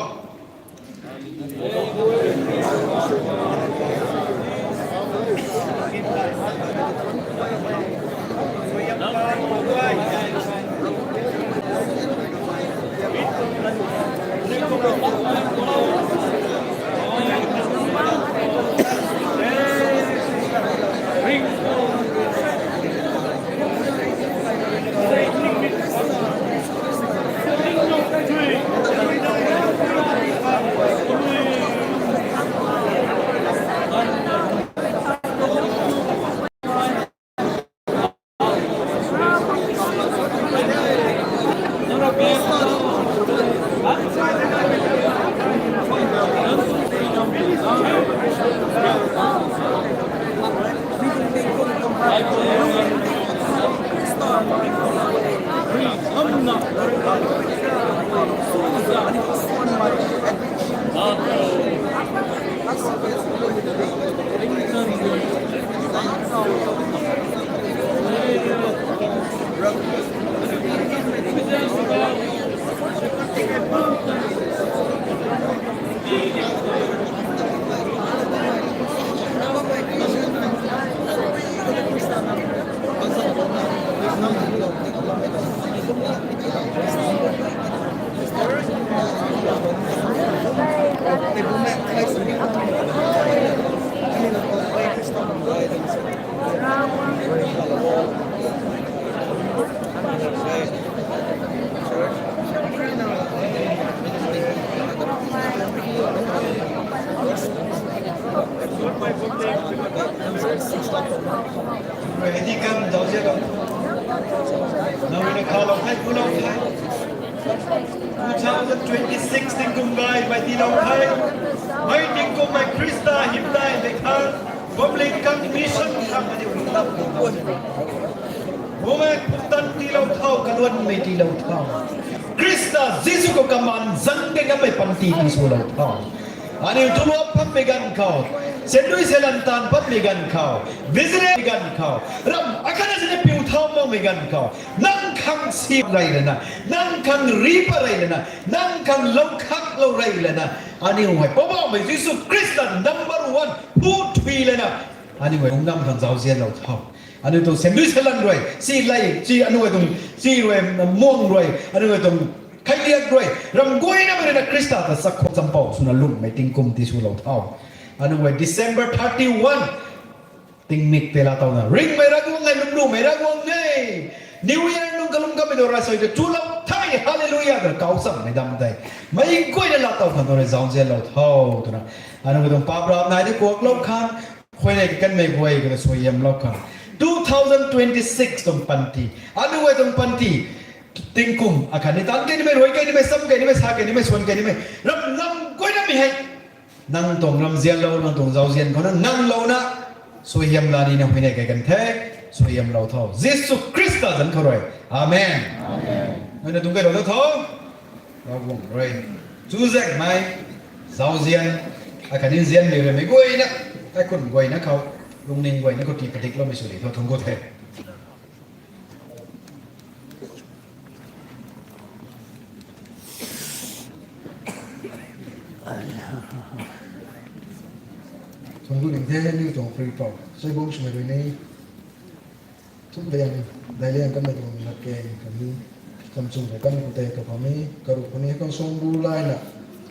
Ready kam dau je kam. Nang na kha lo khai ku lo khai. Two thousand twenty-six tingkum gay mai ti lo khai. Mai tingkum mai Krista hymdaihmei kha. Public kam mission kam ani hymdai. Bumei pumtan ti lo thau, kaluanmei ti lo thau. Krista Jisu khou kaman zang ke ngammei panty ti sw lo thau. Aniu tuluap pammei ganv khou, sendui selan taanv pammei ganv khou, business ganv khou, ram akhatna sini piu thau makmei ganv khou, nang khang si rey lana, nang khang ri pat rey lana, nang khang lou khak lou rey lana, aniu hei Poubauhmei Jisu Krista number one phu thui lana, aniu hei lungc nam khang zauzian lou thau. Aniu tuang sendui selan rui, si lei, si aniu hei tuang, si rui, muang rui, aniu hei tuang khailiak rui, ram guaynamei rui na Krista ta chakhwang champou swna lungmei tingkum ti sw lou thau. Aniu hei December thirty-one, tingmik tei laa towna, ringhmei Ravguangc e, lwmlumei Ravguangc e, New Year nung kalum kamei tu ravsuai ta chulou the, Hallelujah twna kau chammei dam tei, meic guayna laa tow khang tu rui zauzian lou thau twna, aniu hei tuang paap rav nai di kuaklou khang, huayney kanmei guay khou suaihiamlou khang, two thousand twenty-six tuang panty, aniu hei tuang panty, tingkum akhatni taanv kei nimei, rui kei nimei, sam kei nimei, sa kei nimei, swan kei nimei, ram nam guaynamei hei nang tuang ramzianlou, nang tuang zauzian khou na nanglouna, suaihiam la nina huayney kai kan the, suaihiamlou thau. Jisu Krista zanc khou rui. Amen. Mei na tuang kailou ta thau. Ravguangc rui chuzaenghmei zauzian, akhatni nzianmei rui mei guayna, kaikhunc guayna khou, lungning guayna khou tii padikloumei sw di thau, thuanc ku the. Thuanc ku ning the, aniu tuang free pau. Sai bung swmei rui ni. Thum liang, dai liang kanmei tuang lat ke, kani. Kamchum tei kan khou tei kapami, karuh khou ni kan sung bu layna.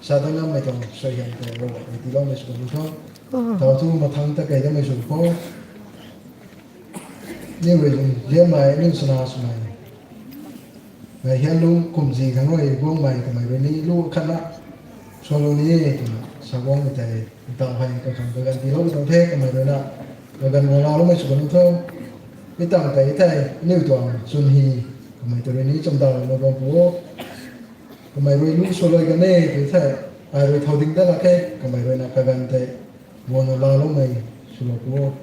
Sa dang nammei tuang suaihiam tei Ravguangc rui tiiloumei sw kan ni tho. Tau thu mathang ta kei damei sw khou. Aniu rui zung zianmei, aniu swna swmei. Mei hian lung kumzi khang rui guangmei kamei rui ni lu khatna. Sualou ni twna sa guangmei tei, ntau hei kakhang kaganv tiilou tuang the kamei rui na. Kaganv guang laloumei sw kan ni tho. Mi tang tei thei, aniu tuang chwn hi, kamei tei rui ni chamdawlou na bam pu o. Kamei rui lu sualou kan e tei thei, ai rui thau ding dat lak khe, kamei rui na kaganv tei, guangna laloumei swlou pu o.